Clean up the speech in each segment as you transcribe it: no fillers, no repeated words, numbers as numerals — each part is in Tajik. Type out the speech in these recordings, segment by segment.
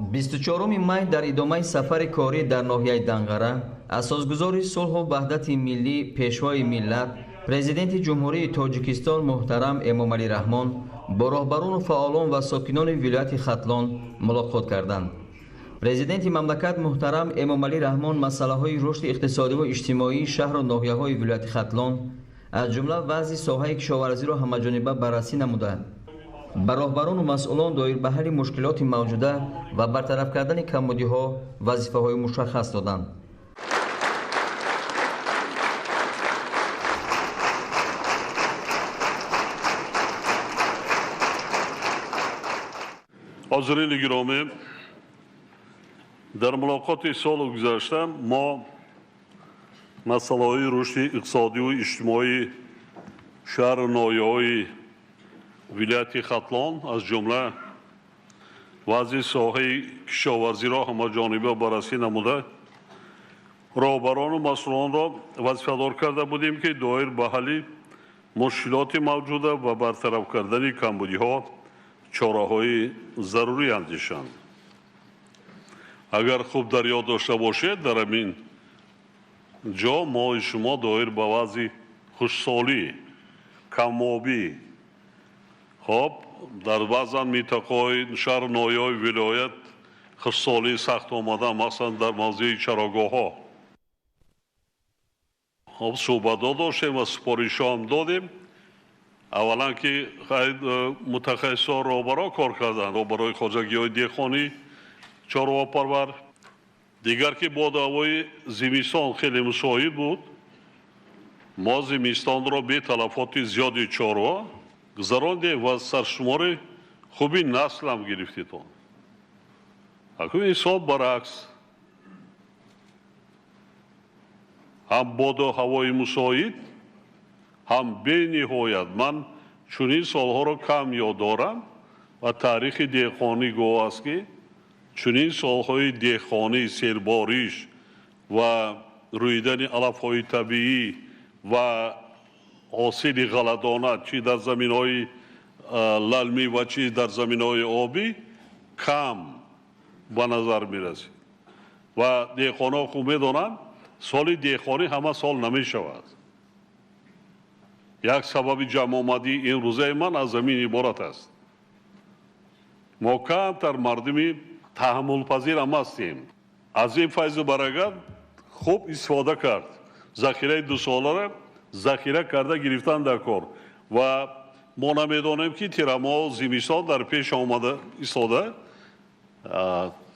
24 май дар идомаи сафари корӣ дар ноҳияи Данғара асосгузори сулҳу ваҳдати миллӣ, пешвои миллат, Президенти Ҷумҳурии Тоҷикистон муҳтарам Эмомалӣ Раҳмон бо роҳбарону фаъолон ва сокинони вилояти Хатлон мулоқот карданд. Президенти мамлакат муҳтарам Эмомалӣ Раҳмон масъалаҳои рушди иқтисодиву иҷтимоии шаҳру ноҳияҳои вилояти Хатлон, аз ҷумла вазъи соҳаи кишоварзиро ҳамаҷониба баррасӣ намуда, ба роҳбарону масъулон доир ба ҳалли мушкилоти мавҷуда ва бартараф кардани камбудиҳо вазифаҳои мушаххас доданд. Ҳозирини гиромӣ, дар мулоқоти соли гузашта мо масъалаҳои рушди иқтисодиву иҷтимоии шаҳру ноҳияҳои вилояти Хатлон, аз ҷумла вазъи соҳаи кишоварзиро ҳамаҷониба баррасӣ намуда, роҳбарону масъулонро вазифадор карда будем, ки доир ба ҳалли мушкилоти мавҷуда ва бартараф кардани камбудиҳо чораҳои зарурӣ андешанд. Агар хуб дар ёд дошта бошед, дар ҳамин ҷо мои шумо доир ба вазъи хушсолӣ, камобӣ, хоб дар баъзан минтақаҳои шаҳру ноҳияҳои вилоят хушсолӣ сахт омада, масалан дар мавзеи чарогоҳҳо. Хоб суҳбатҳо доштем ва супоришҳо ҳам додем. Аввалан ки мутахассисҳо роҳбаро кор карданд, роҳбарои хоҷагиҳои деҳқонӣ, чорвопарвар. Дигар ки бо даъвои зимистон хеле мусоид буд, мо зимистонро бе талафоти зиёди чорво гузарондем ва саршумори хуби насл ҳам гирифтитон. Акнун ин сол баръакс, ҳам боду ҳавои мусоид, ҳам бениҳоят. Ман чунин солҳоро кам ёд дорам ва таърихи деҳқонӣ гувоҳ аст, ки чунин солҳои деҳқонӣ, сербориш ва рӯидани алафҳои табиӣ ва ҳосили ғалладона чӣ дар заминҳои лалмӣ ва чӣ дар заминҳои обӣ кам ба назар мерасид. Ва деҳқонҳо хуб медонанд, соли деҳқонӣ ҳама сол намешавад. Як сабаби ҷамъомадии имрӯзаи ман аз замин иборат аст. Мо камтар мардуми таҳаммулпазир ҳам ҳастем. Аз ин файзу баракат хуб истифода кард. Захираи дусоларо захира карда гирифтан дар кор. Ва мо намедонем, ки тирамоҳ зимистон дар пеш омада истода,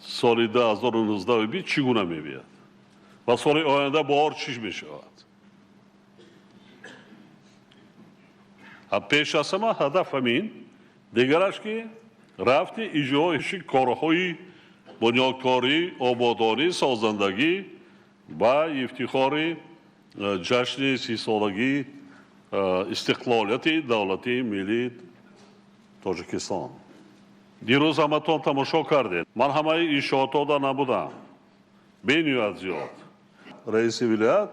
соли 2019 чӣ гуна мебияд ва соли оянда баҳор чӣ мешавад. Пеш аз ҳама ҳадаф ҳамин, дигараш ки рафти иҷроиши корҳои бунёдкорӣ, ободонӣ, созандагӣ ба ифтихори ҷашни 30-солагии истиқлолияти давлатии миллии Тоҷикистон. Дирӯз ҳаматон тамошо кардед. Ман ҳамаи иншоотода набудам, бениҳоят зиёд. Раиси вилоят,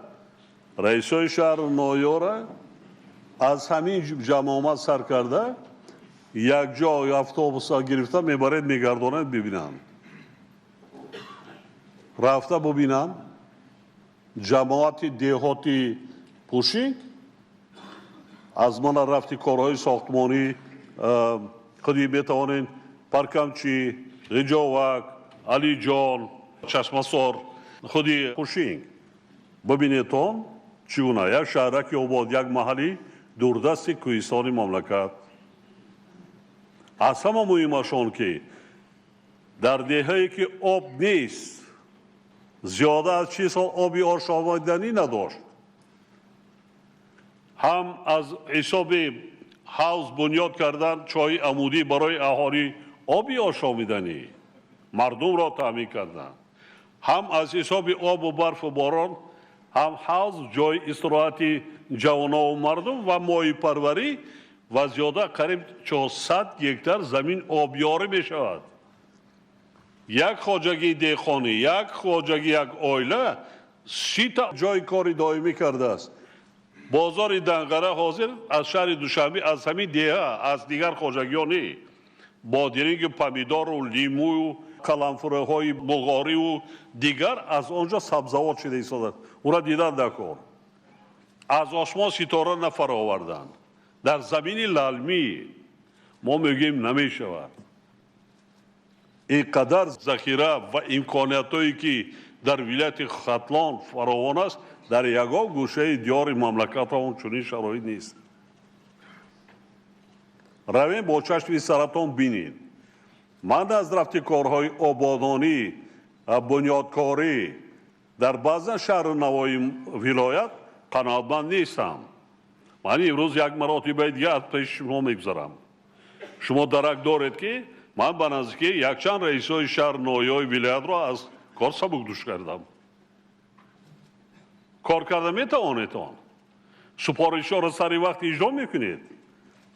раисои шаҳру ноҳияро аз ҳамин ҷамъомад сар карда якҷо автобуса гирифта мебаред, мегардонед, бибинанд. Рафта бубинанд ҷамоати деҳоти Пушинг аз мана рафти корҳои сохтмонӣ, худи метавонед Паркамчӣ, Ғиҷовак, Алиҷон, Чашмасор, худи Пушинг бибинедтон чӣ гуна як шаҳраки обод, як маҳалли дурдасти кӯҳистони мамлакат. Аз ҳама муҳимаш он ки дар деҳае ки об нест, зиёда аз 40 сол оби ошомиданӣ надошт, ҳам аз ҳисоби ҳавз бунёд кардан чоҳи амудӣ барои аҳолӣ оби ошомиданӣ мардумро таъмин карданд, ҳам аз ҳисоби обу барфу борон, ҳам ҳавз ҷои истироҳати ҷавонову мардум ва моҳипарварӣ ва зиёда қариб 400 гектар замин обёрӣ мешавад. Як хоҷагии деҳқонӣ, як хоҷагӣ, як оила 30 ҷои кори доимӣ кардааст. Бозори Данғара ҳозир аз шаҳри Душанбе, аз ҳамин деҳа, аз дигар хоҷагиёни бодирингу помидору лимую Каламфураҳои Булғориву дигар аз он ҷо сабзавот шида истодааст. Ура дидан дар кор. Аз осмон ситора нафароварданд. Дар замини лалмӣ мо мегӯем, намешавад. Ин қадар захира ва имкониятҳое, ки дар вилояти Хатлон фаровон аст, дар ягон гӯшаи диёри мамлакатамон чунин шароит нест. Равем, бо чашми саратон бинед. Ман аз рафти корҳои ободонӣ, бунёдкорӣ дар баъзан шаҳру навоҳии вилоят қаноатманд нестам. Ман имрӯз як маротибаи дига аз пеши шумо мегузарам. Шумо дарак доред, ки ман ба наздикӣ якчанд раисҳои шаҳр, ноҳияҳои вилоятро аз кор сабукдӯш кардам. Кор карда метавонедон? Супоришҳоро сари вақт иҷро мекунед?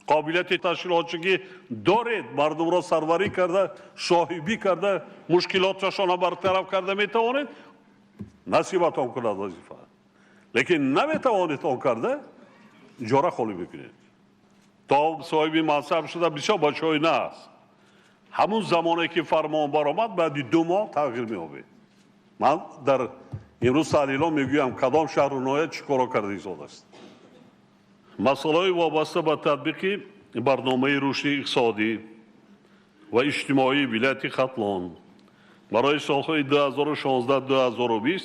Қобилияти ташкилотчигӣ доред? Мардумро сарварӣ карда, соҳибӣ карда, мушкилоташонро бартараф карда метавонед? Насибатон кунад вазифа. Лекин наметавонед, он карда иҷора холӣ мекунед. То соҳиби мансаб шуда бисёр бачаҳои на аст. Ҳамун замоне ки фармон баромад, баъди 2 моҳ тағйир меёбед. Ман дар имрӯз таҳлило мегӯям, кадом шаҳру ноҳия чӣ коро карда истодааст. Масъалаҳои вобаста ба татбиқи барномаи рушди иқтисодӣ ва иҷтимоии вилояти Хатлон барои солҳои 2016-2020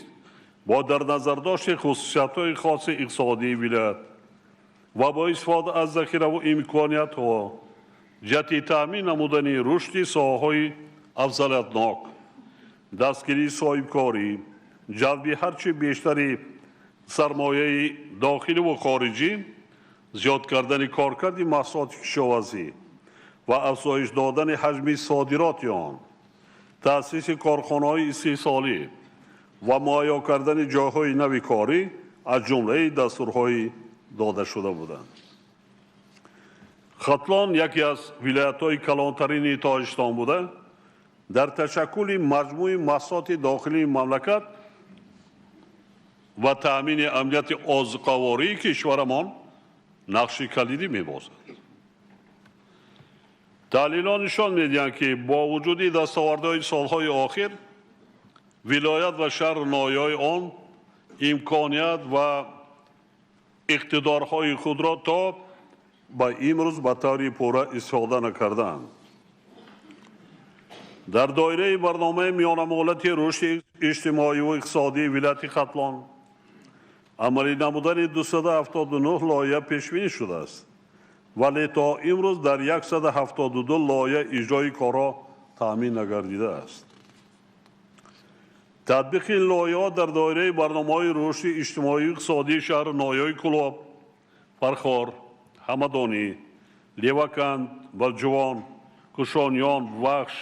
бо дар назардошти хусусиятҳои хоси иқтисодии вилоят ва бо истифода аз захираву имкониятҳо ҷиҳати таъмин намудани рушди соҳаҳои афзалиятнок, дастгирии соҳибкорӣ, ҷалби ҳарчи бештари сармояи дохиливу хориҷӣ, зиёд кардани коркарди маҳсулоти кишоварзӣ ва афзоиш додани ҳаҷми содироти он, таъсиси корхонаҳои истеҳсолӣ ва муҳайё кардани ҷойҳои нави корӣ аз ҷумлаи дастурҳои додашуда буданд. Хатлон яке аз вилоятҳои калонтарини Тоҷикистон буда, дар ташаккули маҷмӯи маҳсулоти дохилии мамлакат ва таъмини амнияти озуқавории кишварамон нақши калидӣ мебозад. Таҳлилҳо нишон медиҳанд, ки бо вуҷуди дастовардҳои солҳои охир, вилоят ва шаҳру ноҳияҳои он имконият ва иқтидорҳои худро то ба имрӯз ба таври пурра истифода накардаанд. Дар доираи барномаи миёнамуҳлати рушди иҷтимоиву иқтисодии вилояти Хатлон амалӣ намудани 279 лоиҳа пешбинӣ шудааст, вале то имрӯз дар 172 лоиҳа иҷрои корҳо таъмин нагардидааст. Татбиқи ин лоиҳаҳо дар доираи барномаҳои рушди иҷтимоию иқтисодии шаҳру ноҳияҳои Кӯлоб, Фархор, Ҳамадонӣ, Леваканд, Балҷувон, Кушониён, Вахш,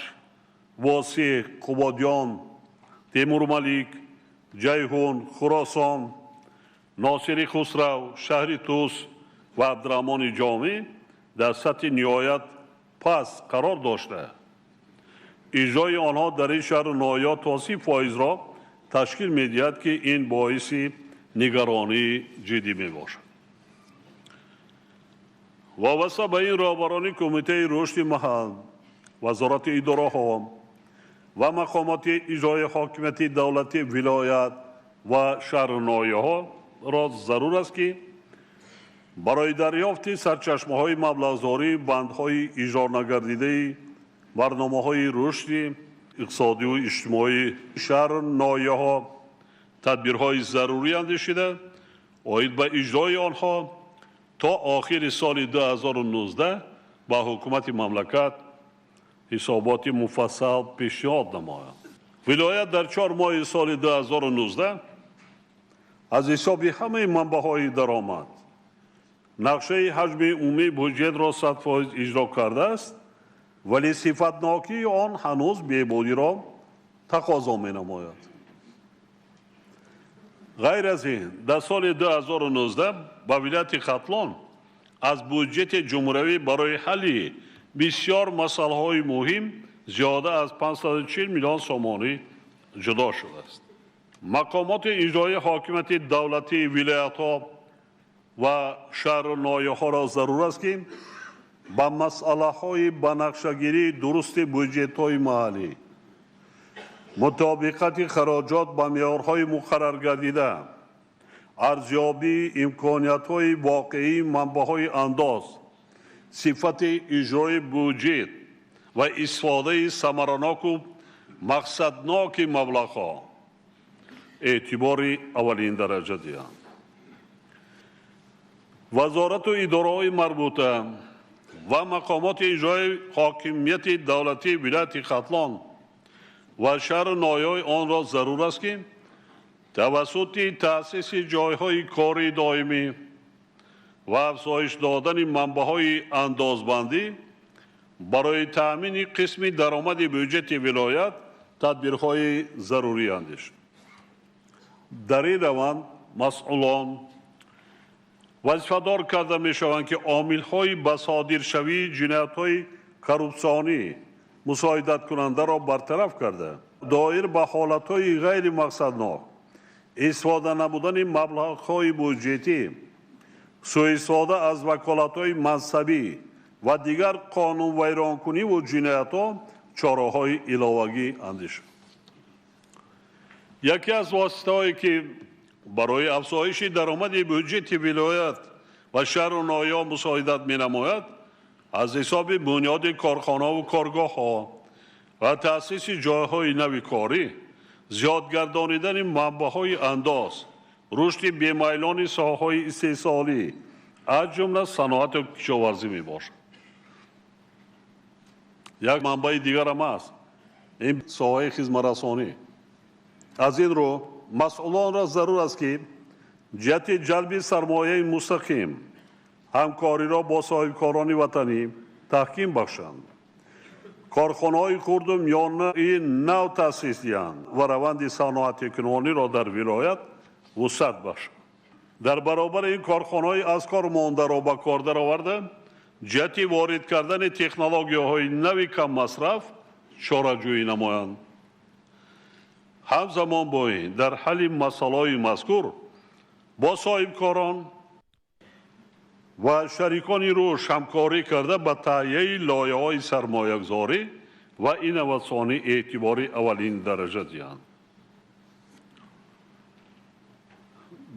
Восеъ, Қубодиён, Темурмалик, Ҷайҳун, Хуросон, Носири Хусрав, шаҳри Тус ва Абдураҳмони Ҷомӣ дар сатҳи ниҳоят паст қарор дошта, иҷрои онҳо дар ин шаҳру ноҳияҳо то 30 фоизро ташкил медиҳад, ки ин боиси нигаронии ҷиддӣ мебошад. Вобаста ба ин, роҳбарони Кумитаи рушди маҳал, вазорати идораҳо ва мақомоти иҷрои ҳокимияти давлати вилоят ва шаҳру ноҳияҳоро зарур аст, ки барои дарёфти сарчашмаҳои маблағгузории бандҳои иҷронагардидаи барномаҳои рушди иқтисодиву иҷтимоии шаҳру ноҳияҳо тадбирҳои зарурӣ андешида, оид ба иҷрои онҳо то охири соли 2019 ба ҳукумати мамлакат ҳисоботи муфассал пешниҳод намоянд. Вилоят дар 4 моҳи соли 2019 аз ҳисоби ҳамаи манбаъҳои даромад нақшаи ҳаҷми умумии буҷетро 100% иҷро кардааст, вале сифатнокии он ҳанӯз беҳбудиро тақозо менамояд. Ғайр аз ин, дар соли 2019 ба вилояти Хатлон аз буҷети ҷумҳуриявӣ барои ҳалли бисёр масъалаҳои муҳим зиёда аз 540 миллион сомонӣ ҷудо шудааст. Мақомоти иҷроии ҳокимияти давлатии вилоятҳо ва шаҳру ноҳияҳоро зарур аст, ки ба масъалаҳои банақшагирии дурусти буҷетҳои маҳаллӣ Мутобиқати хароҷот ба меъёрҳои муқарраргардида, арзёбии имкониятҳои воқеии манбаъҳои андоз, сифати иҷрои буҷет ва истифодаи самараноку мақсадноки маблағҳо эътибори аввалиндараҷа диҳанд. Вазорату идораҳои марбута ва мақомоти иҷрои ҳокимияти давлатии вилояти Хатлон ва шаҳру ноҳияҳои онро зарур аст, ки тавассути таъсиси ҷойҳои кори доимӣ ва афзоиш додани манбаъҳои андозбандӣ барои таъмини қисми даромади бюҷети вилоят тадбирҳои зарурӣ андешанд. Дар ин раванд масъулон вазифадор карда мешаванд, ки омилҳои ба содиршавии ҷиноятҳои коррупсионӣ мусоидаткунандаро бартараф карда, доир ба ҳолатҳои ғайримақсаднок истифода намудани маблағҳои буҷетӣ, суистифода аз ваколатҳои мансабӣ ва дигар қонунвайронкуниву ҷиноятҳо чораҳои иловагӣ андешанд. Яке аз воситаҳое, ки барои афзоиши даромади буҷети вилоят ва шаҳру ноҳияҳо мусоидат менамояд, аз ҳисоби бунёди корхонаву коргоҳҳо ва таъсиси ҷойҳои нави корӣ, зиёд гардонидани манбаъҳои андоз, рушди бемайлони соҳаҳои истеҳсолӣ, аз ҷумла саноату кишоварзӣ мебошад. Як манбаи дигарам аст ин соҳаи хизматрасонӣ. Аз ин рӯ масъулонро зарур аст, ки ҷиҳати ҷалби сармояи мустақим ҳамкориро бо соҳибкорони ватанӣ таҳким бахшанд, корхонаҳои хурду миёнаи нав таъсис диҳанд ва раванди саноатикунониро дар вилоят вусъат бахшанд. Дар баробари ин корхонаҳои аз кор мондаро ба кор дароварда, ҷиҳати ворид кардани технологияҳои нави каммасраф чораҷӯӣ намоянд. Ҳамзамон бо ин дар ҳалли масъалаҳои мазкур бо соҳибкорон ва шарикони рушд ҳамкорӣ карда ба таҳияи лоиҳаҳои сармоягузорӣ ва инноватсионӣ эътибори аввалин дараҷа диҳанд.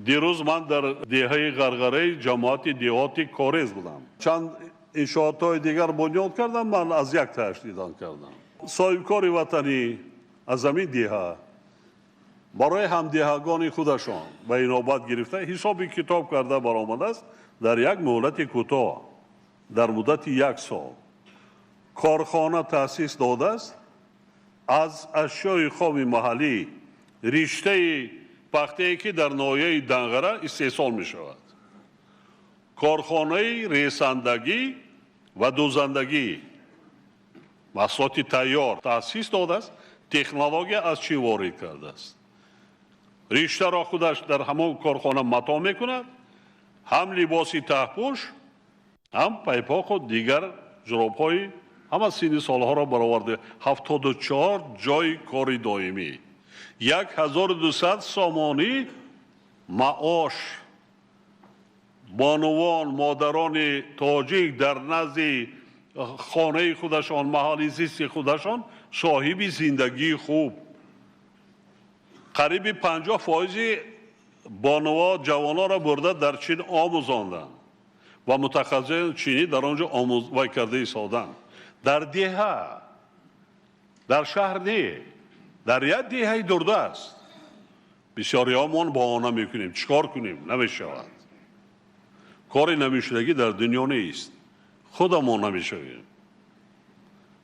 Дирӯз ман дар деҳаи Ғарғараи ҷамоати деҳоти Корез будам. Чанд иншоотҳои дигар бунёд кардам, ман аз як тааш дидан кардам. Соҳибкори ватанӣ аз ҳамин деҳа барои ҳамдеҳагони худашон ба инобат гирифта ҳисоби китоб карда баромадааст, дар як муҳлати кӯтоҳ, дар муддати як сол корхона таъсис додааст, аз ашёи хоми маҳаллӣ риштаи пахтае, ки дар ноҳияи Данғара истеҳсол мешавад, корхонаи ресандагӣ ва дӯзандагӣ маҳсулоти тайёр таъсис додааст, технология аз чӣ ворид кардааст, риштаро худаш дар ҳамон корхона мато мекунад, ҳам либоси таҳпӯш, ҳам пайпоқу дигар ҷуробҳои ҳама синни солҳоро бароварда. 74 ҷойи кори доимӣ, 1200 сомонӣ маош. Бонувон, модарони тоҷик дар назди хонаи худашон, маҳалли зисти худашон соҳиби зиндагии хуб. Қариби 50% бонуво ҷавононро бурда дар Чин омӯзонданд ва мутахассисони чинӣ дар он ҷо вай карда истоданд. Дар деҳа, дар шаҳр не, дар як деҳаи дурдаст. Бисёриҳомон баҳона мекунем, чӣ кор кунем, намешавад. Кори намешудагӣ дар дунё нест, худамон намешавем,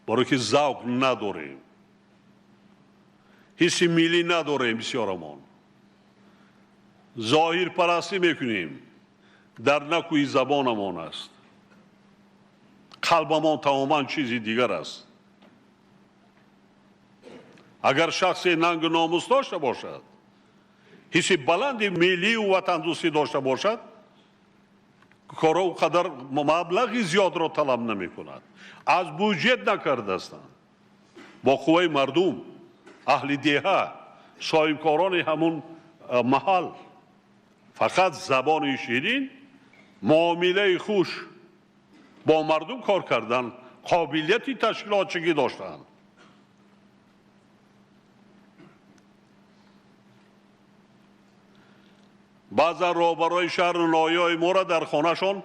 барое ки завқ надорем, ҳисси миллӣ надорем. Бисёрамон зоҳирпарастӣ мекунем, дар накӯи забонамон аст, қалбамон тамоман чизи дигар аст. Агар шахсе нангу номус дошта бошад, ҳисси баланди миллию ватандӯстӣ дошта бошад, корро ӯ қадар маблағи зиёдро талаб намекунад. Аз буҷет накардастанд, бо қувваи мардум, аҳли деҳа, соҳибкорони ҳамун маҳал, фақат забони ширин, муомилаи хуш бо мардум кор кардан, қобилияти ташкилотчигӣ доштанд. Баъзан роҳбарои шаҳру ноҳияҳои моро дар хонашон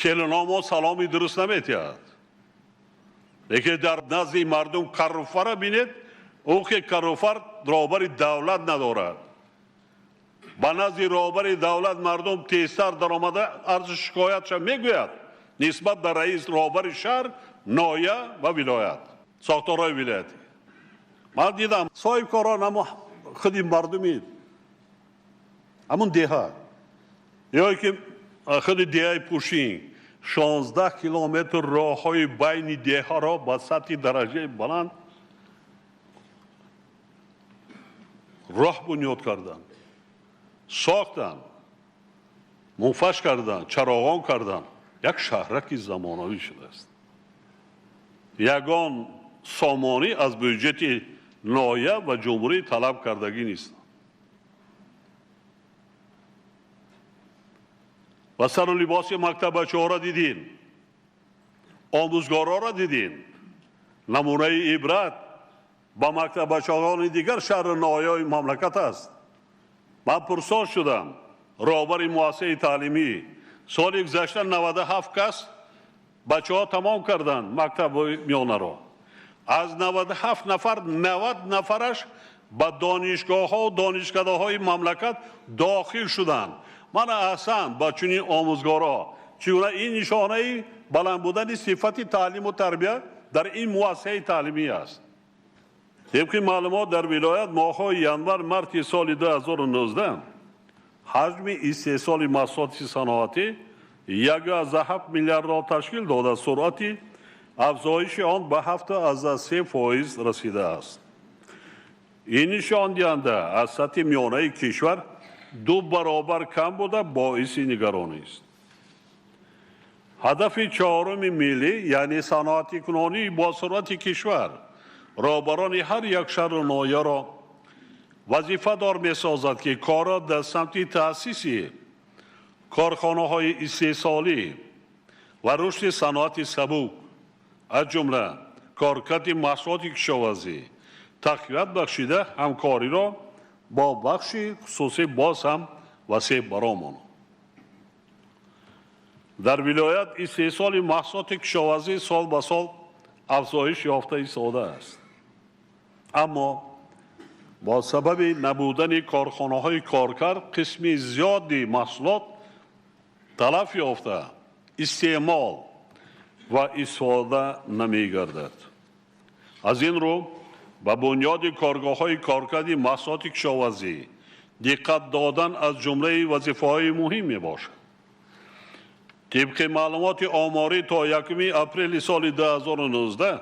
келиномо саломи дуруст наметиҳад. Лекин дар назди мардум карруфара бинед, ӯ ки карруфар роҳбари давлат надорад. Ба назди роҳбари давлат мардум тезтар даромада арзу шикоятша мегӯяд нисбат ба раис роҳбари шаҳр, ноҳия ва вилоят, сохторҳои вилоятӣ. Ман дидам соҳибкорон ҳамо худи мардуми ҳамун деҳа ё ки худи деҳаи Пушин 16 километр роҳҳои байни деҳаро ба сатҳи дараҷаи баланд роҳ бунёд карданд, сохтанд, мунфаш карданд, чароғон карданд. Як шаҳраки замонавӣ шудааст. Ягон сомонӣ аз бюҷети ноҳия ва ҷумҳурӣ талаб кардагӣ нест. Ва сару либоси мактаббачаҳоро дидин, омӯзгорҳоро дидин. Намунаи ибрат ба мактаббачаҳони дигар шаҳру ноҳияҳои мамлакат аст. Ман пурсон шудам, роҳбари муассисаи таълимӣ соли гузашта 97 кас бачаҳо тамом карданд мактаби миёнаро. Аз 97 нафар 90 нафараш ба донишгоҳҳо донишкадаҳои мамлакат дохил шуданд. Ман аҳсан ба чунин омӯзгорҳо, чигуна ин нишонаи баланд будани сифати таълиму тарбия дар ин муассисаи таълимӣ аст. Тибқи маълумот дар вилоят моҳҳои январ-марти соли 2019 ҳаҷми истеҳсоли маҳсулоти саноатӣ 1,7 миллиардро ташкил дода, суръати афзоиши он ба 7,3% расидааст. Ин нишондиҳанда аз сатҳи миёнаи кишвар 2 баробар кам буда, боиси нигаронист. Ҳадафи чаҳоруми миллӣ, яъне саноатикунонии босуръати кишвар, роҳбарони ҳар як шаҳру ноҳияро вазифадор месозад, ки корро дар самти таъсиси корхонаҳои истеҳсолӣ ва рушди саноати сабук, аз ҷумла коркарди маҳсулоти кишоварзӣ тақвият бахшида, ҳамкориро бо бахши хусусӣ боз ҳам васеъ баромонад. Дар вилоят истеҳсоли маҳсулоти кишоварзӣ сол ба сол афзоиш ёфта истодааст. Аммо бо сабаби набудани корхонаҳои коркард қисми зиёди маҳсулот талаф ёфта, истеъмол ва истифода намегардад. Аз ин рӯ ба бунёди коргоҳҳои коркарди маҳсулоти кишоварзӣ диққат додан аз ҷумлаи вазифаҳои муҳим мебошад. Тибқи маълумоти оморӣ то 1 апрели соли 2019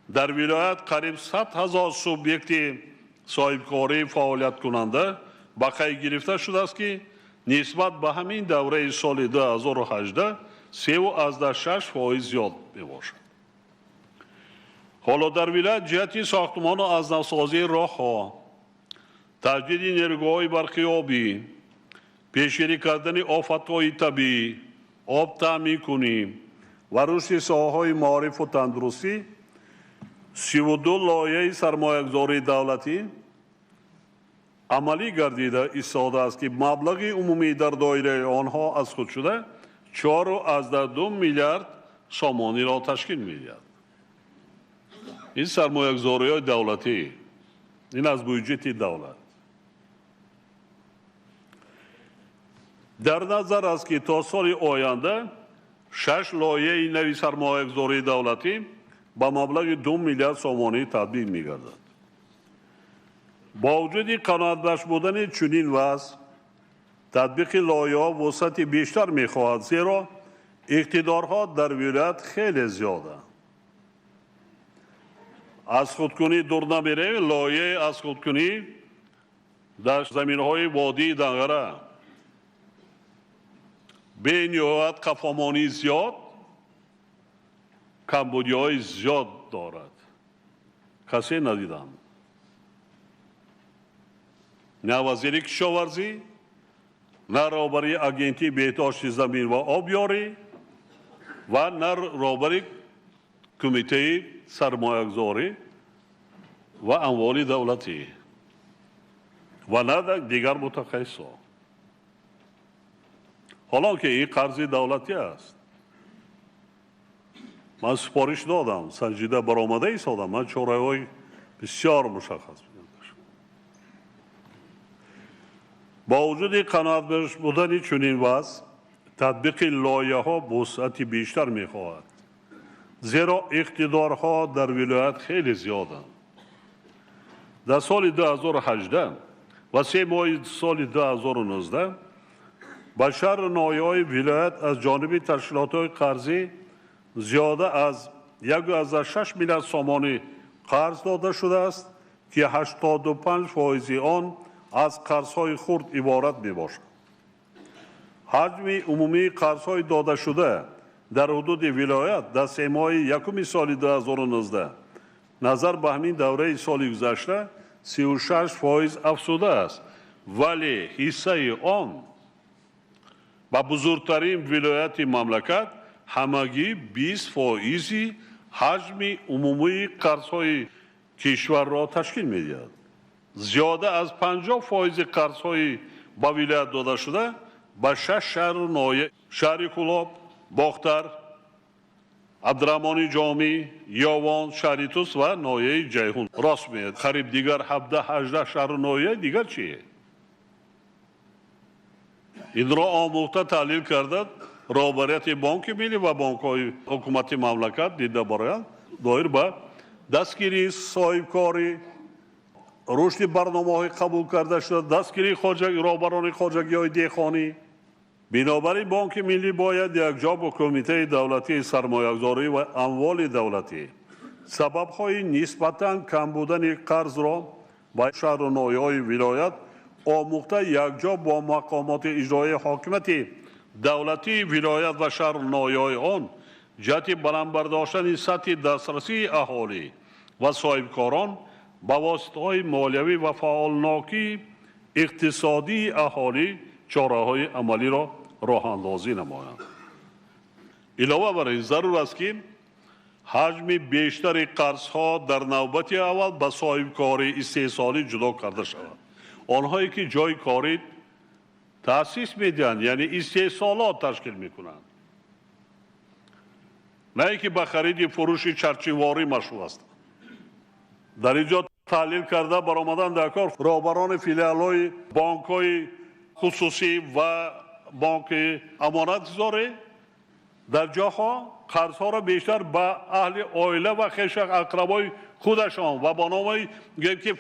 дар вилоят қариб 100 000 субъекти соҳибкорӣ фаъолияткунанда ба қайд гирифта шудааст, ки нисбат ба ҳамин давраи соли 2018 3,6% зиёд мебошад. Ҳоло дар вилоят ҷиҳати сохтмону аз навсозии роҳҳо, таҷдиди нерӯгоҳҳои барқи обӣ, пешгирӣ кардани офатҳои табиӣ, об таъминкунӣ ва рушди соҳаҳои маорифу тандурустӣ 32 лоиҳаи сармоягузории давлатӣ амалӣ гардида истодааст, ки маблағи умумӣ дар доираи онҳо аз худ шуда 4,2 миллиард сомониро ташкил медиҳад. Ин сармоягузориҳои давлатӣ, ин аз бюҷети давлат. Дар назар аст, ки то соли оянда 6 лоиҳаи нави сармоягузории давлатӣ ба маблағи 2 миллиард сомонӣ татбиқ мегардад. Бо вуҷуди қаноатбахш будани чунин вазъ, татбиқи лоиҳаҳо вусъати бештар мехоҳад, зеро иқтидорҳо дар вилоят хеле зиёданд. Аз худкунӣ дур намеравем. Лоиҳаи аз худкунӣ дар заминҳои водии Данғара бениҳоят қафомонии зиёд, камбудиҳои зиёд дорад. Касе надидам. На вазири кишоварзӣ, на роҳбари агентии беҳдошти замин ва обёрӣ ва на роҳбари кумитаи сармоягузорӣ ва амволи давлатӣ ва на дигар мутахассисон. Ҳолон ки ин қарзи давлатӣ аст. Ман супориш додам, санҷида баромада истодам, ман чораҳои бисёр мушаххас медиҳам. Бо вуҷуди қаноатбахш будани чунин вазъ, татбиқи лоиҳаҳо вусъати бештар мехоҳад, зеро иқтидорҳо дар вилоят хеле зиёданд. Дар соли 2018 ва 3 моҳи соли 2019 ба шаҳру ноҳияҳои вилоят аз ҷониби ташкилотҳои қарзӣ зиёда аз 1,6 миллиард сомонӣ қарз дода шудааст, ки 85% он аз қарзҳои хурд иборат мебошад. Ҳаҷми умумии қарзҳои додашуда дар ҳудуди вилоят дар 3 моҳи якуми соли 2019 назар ба ҳамин давраи соли гузашта 36% афзудааст, вале ҳиссаи он ба бузургтарин вилояти мамлакат ҳамагӣ 20% ҳаҷми умумии қарзҳои кишварро ташкил медиҳад. Зиёда аз 50% қарзҳои ба вилоят додашуда ба 6 шаҳру ноҳия: шаҳри Кӯлоб, Бохтар, Абдураҳмони Ҷомӣ, Ёвон, шаҳри Тус ва ноҳияи Ҷайҳун рост меояд. Қариб дигар 17-18 шаҳру ноҳия дигар чие? Инро омӯхта таҳлил карда роҳбарияти Бонки Миллӣ ва бонкҳои ҳукумати мамлакат дида бароянд доир ба дастгирии соҳибкорӣ, рушди барномаҳои қабул карда шуда, дастгирии роҳбарони хоҷагиҳои деҳқонӣ. Бинобар ин Бонки Миллӣ бояд якҷо бо Кумитаи давлатии сармоягузорӣ ва амволи давлатӣ сабабҳои нисбатан кам будани қарзро ба шаҳру ноҳияҳои вилоят омӯхта якҷо бо мақомоти иҷроии ҳокимияти давлатии вилоят ва шаҳру ноҳияҳои он ҷиҳати баланд бардоштани сатҳи дастрасии аҳолӣ ва соҳибкорон ба воситаҳои молиявӣ ва фаъолнокии иқтисодии аҳолӣ чораҳои амалиро роҳандозӣ намоянд. Илова бар ин зарур аст, ки ҳаҷми бештари қарзҳо дар навбати аввал ба соҳибкории истеҳсолӣ ҷудо карда шавад. Онҳое ки ҷойи корӣ таъсис медиҳанд, яъне истеҳсолот ташкил мекунанд, на ин ки ба хариди фурӯши чарчиворӣ машғул ҳастанд. Дар ин ҷо таҳлил карда баромадан дар кор роҳбарони филиалҳои бонкҳои хусусӣ ва бонки амонатгузорӣ дар ҷоҳо қарзҳоро бештар ба аҳли оила ва хеша ақрабои худашон ва ба номи ки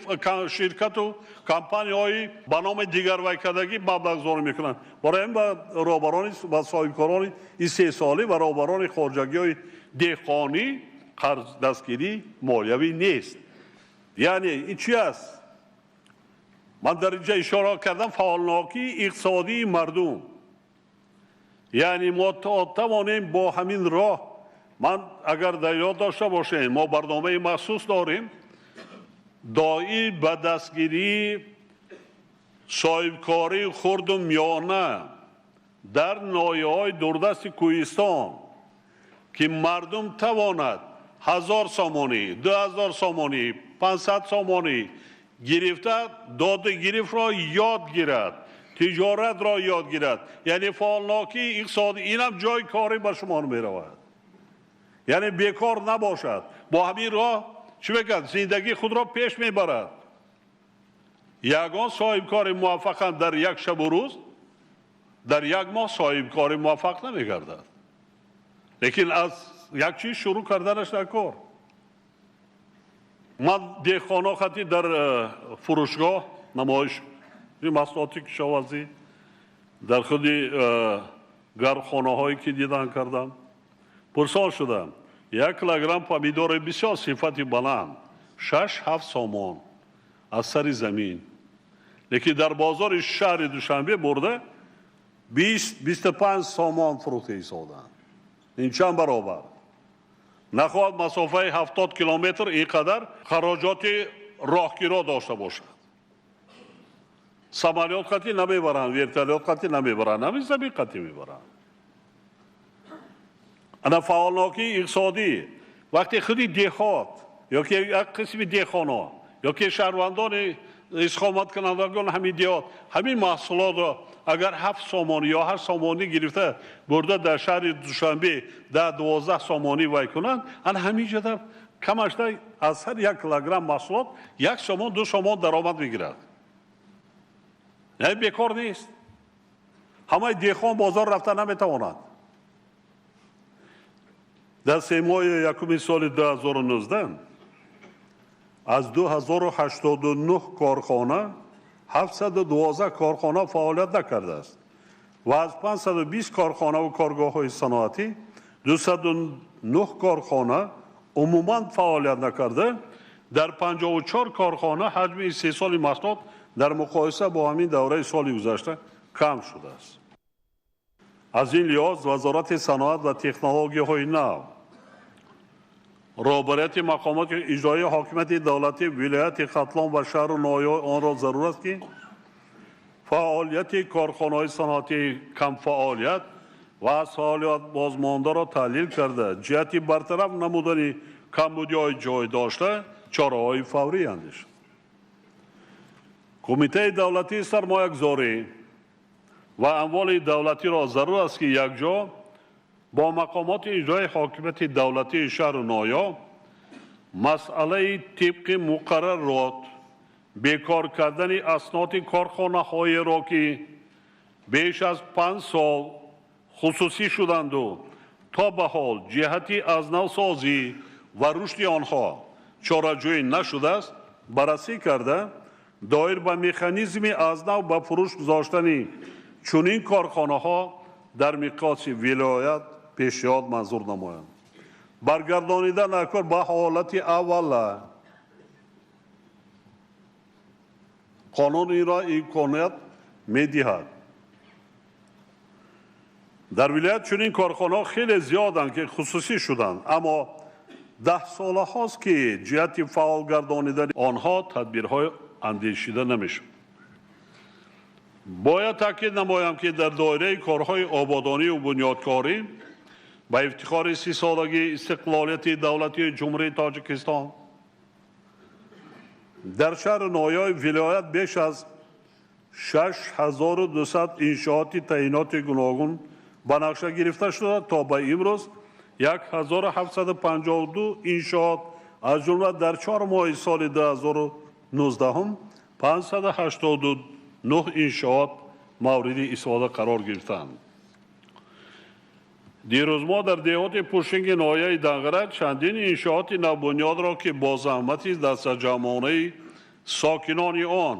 ширкату компанияҳои ба номи дигарвайкардагӣ маблағгузорӣ мекунанд. Барои ин ба роҳбарони ва соҳибкорони истеҳсолӣ ва роҳбарони хоҷагиҳои деҳқонӣ қарз дастгирӣ молиявӣ нест. Яъне ин чи аст? Ман дар инҷа ишора кардам фаъолнокии иқтисодии мардум. Яъне мо тавонем бо ҳамин роҳ, ман агар дар ёд дошта бошем, мо барномаи махсус дорем доир ба дастгирии соҳибкории хурду миёна дар ноҳияҳои дурдасти кӯҳистон, ки мардум тавонад 1000 сомонӣ, 2000 сомонӣ, 500 сомонӣ гирифта доду гирифтро ёд гирад, тиҷоратро ёд гирад. Яъне фаъолнокии иқтисодӣ инам ҷойи корӣ ба шумо меравад, яъне бекор набошад. Бо ҳамин роҳ чӣ мекард? Зиндагии худро пеш мебарад. Ягон соҳибкори муваффақам дар як шабу рӯз, дар як моҳ соҳибкори муваффақ намегардад, лекин аз як чиз шурӯъ карданаш дар кор. Ман деҳқоно хати дар фурӯшгоҳ намоиш маҳсулоти кишоварзӣ дар худи гармхонаҳое ки дидан кардам, пурсон шудам. 1 килограмм помидори бисёр сифати баланд 6-7 сомон аз сари замин, лекин дар бозори шаҳри Душанбе бурда 20-25 сомон фурӯхта истоданд. Ин чанд баробар? Нахоҳад масофаи 70 километр ин қадар хароҷоти роҳкиро дошта бошад. Самолёт қатӣ намебаранд, вертолёт қатӣ намебаранд, ҳамин замин қатӣ мебаранд. Ана фаъолнокии иқтисодӣ вақте худи деҳот ё ки як қисми деҳқоно ё ки шаҳрвандони истиқоматкунандагон ҳамин деҳот ҳамин маҳсулотро Агар 7 сомонӣ ё 8 сомонӣ гирифта бурда дар шаҳри Душанбе 10-12 сомонӣ вай кунанд, ана ҳамин ҷода камашда аз ҳар 1 килограмм маҳсулот 1 сомон, 2 сомон даромад мегирад. Яъне бекор нест. Ҳамаи деҳқон бозор рафта наметавонад. Дар семоҳи якуми соли 2019 аз 2089 корхона 712 корхона фаъолият накардааст ва аз 520 корхонаву коргоҳҳои саноатӣ 209 корхона умуман фаъолият накарда, дар 54 корхона ҳаҷми истеҳсоли маҳсулот дар муқоиса бо ҳамин давраи соли гузашта кам шудааст. Аз ин лиҳоз Вазорати саноат ва технологияҳои нав, роҳбарияти мақомоти иҷроии ҳокимияти давлатӣ вилояти Хатлон ва шаҳру ноҳияҳои онро зарур аст, ки фаъолияти корхонаҳои саноатии камфаъолият ва аз фаъолият бозмондаро таҳлил карда, ҷиҳати бартараф намудани камбудиҳои ҷой дошта чораҳои фаврӣ андешад. Кумитаи давлатии сармоягузорӣ ва амволи давлатиро зарур аст, ки якҷо бо мақомоти иҷроии ҳокимияти давлатии шаҳру ноҳия масъалаи тибқи муқаррарот бекор кардани асноди корхонаҳоеро, ки беш аз 5 сол хусусӣ шуданду то ба ҳол ҷиҳати аз навсозӣ ва рушди онҳо чораҷӯӣ нашудааст, баррасӣ карда, доир ба механизми аз нав ба фурӯш гузоштани чунин корхонаҳо дар миқёси вилоят пешниҳод манзур намоянд. Баргардонида накор ба ҳолати аввала қонун инро имконият медиҳад. Дар вилоят чунин корхонаҳо хеле зиёданд, ки хусусӣ шуданд, аммо 10 солаҳост, ки ҷиҳати фаъол гардонидани онҳо тадбирҳои андешида намешавад. Бояд таъкид намоям, ки дар доираи корҳои ободонию бунёдкорӣ ба ифтихори 30-солагии истиқлолияти давлатии Ҷумҳурии Тоҷикистон дар шаҳру ноҳияҳои вилоят беш аз 6200 иншооти таъиноти гуногун ба нақша гирифта шуда, то ба имрӯз 1752 иншоот, аз ҷумла дар 4 моҳи соли 2019 589 иншоот мавриди истифода қарор гирифтанд. Дирӯз мо дар деҳоти Пушинги ноҳияи Данғара чандин иншооти навбунёдро, ки бо заҳмати дастаҷамъонаи сокинони он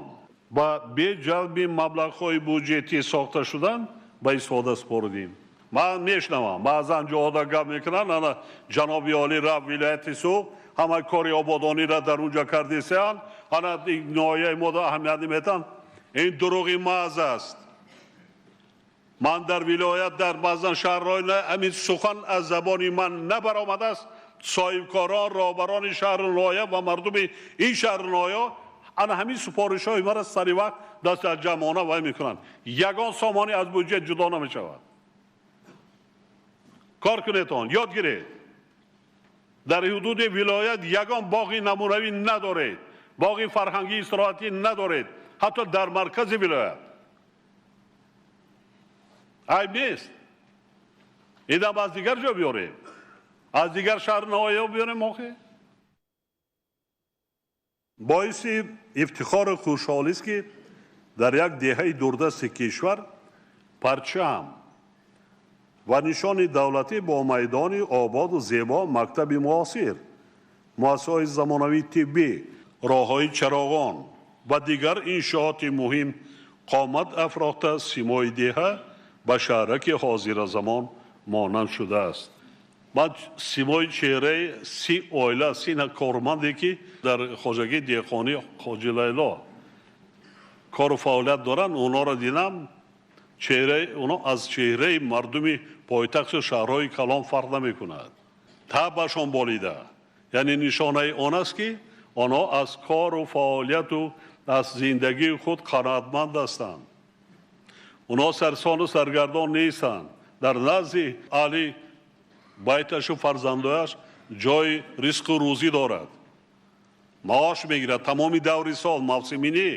ба беҷалби маблағҳои буҷетӣ сохта шуданд, ба истифода супоридем. Ман мешунавам, баъзан ҷоҳода гап мекунанд, ана ҷаноби олӣ рафт вилояти Суғд, ҳама кори ободониро дар унҷа кардисеанд, ана ноҳияи мо аҳамият наметанд. Ин дурӯғи маҳз аст. Ман дар вилоят, дар баъзан шаҳрҳои ҳамин сухан аз забони ман набаромадааст. Соҳибкорон, роҳбарони шаҳру ноҳия ва мардуми ин шаҳру ноҳия ана ҳамин супоришҳои маро сари вақт даст аз ҷамъона вай мекунанд. Ягон сомонӣ аз буҷет ҷудо намешавад. Кор кунед он, ёд гиред. Дар ҳудуди вилоят ягон боғи намунавӣ надоред, боғи фарҳангии истироҳатӣ надоред, ҳатто дар маркази вилоят. Айб нест. Инам аз дигар ҷо биёрем, аз дигар шаҳр ноҳия биёрем. Охе боиси ифтихору хушҳолист, ки дар як деҳаи дурдасти кишвар парчам ва нишони давлатӣ бо майдони ободу зебо, мактаби муосир, муассисаҳои замонавии тиббӣ, роҳҳои чароғон ва дигар иншооти муҳим қомат афрохта, симои деҳа ба шаҳраки ҳозиразамон монанд шудааст. Ман симои чеҳраи 30 оила, 30 корманде, ки дар хоҷагии деҳқонии Хоҷи Лайло кору фаъолият доранд, онҳоро дидам. Чеҳраи онҳо аз чеҳраи мардуми пойтахту шаҳрҳои калон фарқ намекунад. Табашон болида, яъне нишонаи он аст, ки онҳо аз кору фаъолияту аз зиндагии худ қаноатманд ҳастанд. Онҳо сарсону саргардон нестанд. Дар назди аҳли байташу фарзандояш ҷои ризқу рӯзӣ дорад, маош мегирад тамоми даври сол, мавсимӣ не.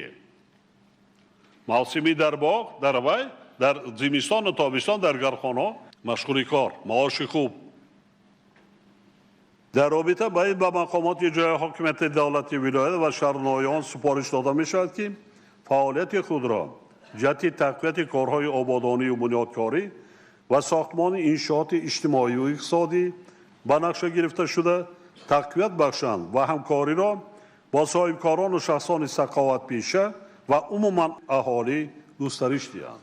Мавсими дар боғ, дар вай, дар зимистону тобистон дар гархонаҳо машғули кор, маоши хуб. Дар робита ба ин ба мақомоти ҷои ҳокимияти давлати вилоят ва шаҳру ноҳияҳо супориш дода мешавад, ки фаъолияти худро ҷиҳати тақвияти корҳои ободонию бунёдкорӣ ва сохтмони иншооти иҷтимоию иқтисодӣ ба нақша гирифта шуда тақвият бахшанд ва ҳамкориро бо соҳибкорону шахсони саховатпеша ва умуман аҳолӣ густариш диҳанд.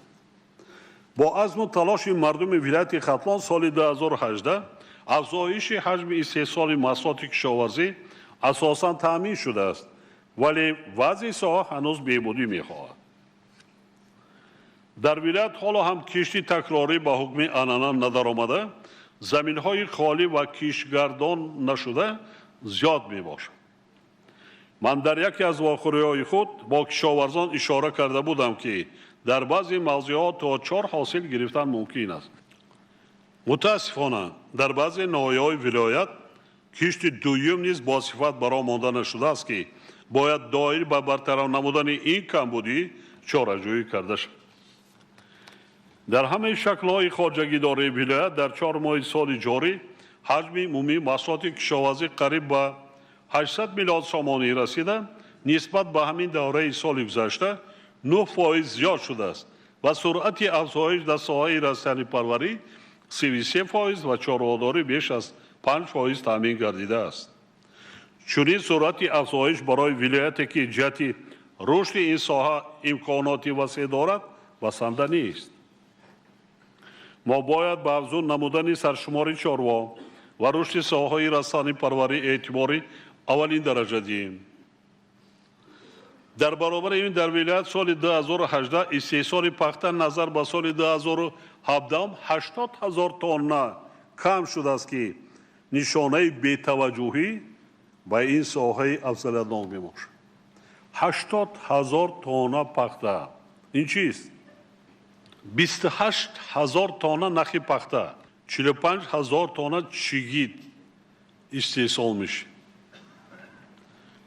Бо азму талоши мардуми вилояти Хатлон соли 2018 афзоиши ҳаҷми истеҳсоли маҳсулоти кишоварзӣ асосан таъмин шудааст, вале вазъи соҳа ҳанӯз беҳбудӣ мехоҳад. Дар вилоят ҳоло ҳам кишти такрорӣ ба ҳукми анъана надаромада, заминҳои холӣ ва киштгардон нашуда зиёд мебошад. Ман дар яке аз вохӯриҳои худ бо кишоварзон ишора карда будам, ки дар баъзе мавзеъҳо то 4 ҳосил гирифтан мумкин аст. Мутаассифона, дар баъзе ноҳияҳои вилоят кишти дуюм низ бо сифат бароҳ монда нашудааст, ки бояд доир ба бартараф намудани ин камбудӣ чораҷӯӣ карда шавад. Дар ҳамаи шаклҳои хоҷагидории вилоят дар 4 моҳи соли ҷорӣ ҳаҷми умумии маҳсулоти кишоварзӣ қариб ба 800 миллион сомонӣ расида, нисбат ба ҳамин давраи соли гузашта 9% зиёд шудааст ва суръати афзоиш дар соҳаи растанипарварӣ 33% ва чорводорӣ беш аз 5% таъмин гардидааст. Чунин суръати афзоиш барои вилояте, ки ҷиҳати рушди ин соҳа имконоти васеъ дорад, басанда нест. Мо бояд ба афзун намудани саршумори чорво ва рушди соҳаҳои растанипарварӣ эътибори аввалин дараҷа диҳем. Дар баробари ин дар вилоят соли 2018 истеҳсоли пахта назар ба соли 2017 80 ҳазор тонна кам шудааст, ки нишонаи бетаваҷҷӯҳӣ ба ин соҳаи афзалиятнок мебошад. 80 ҳазор тонна пахта ин чист? 28 ҳазор тонна нахи пахта, 45 ҳазор тонна чигит истеҳсол мешавад,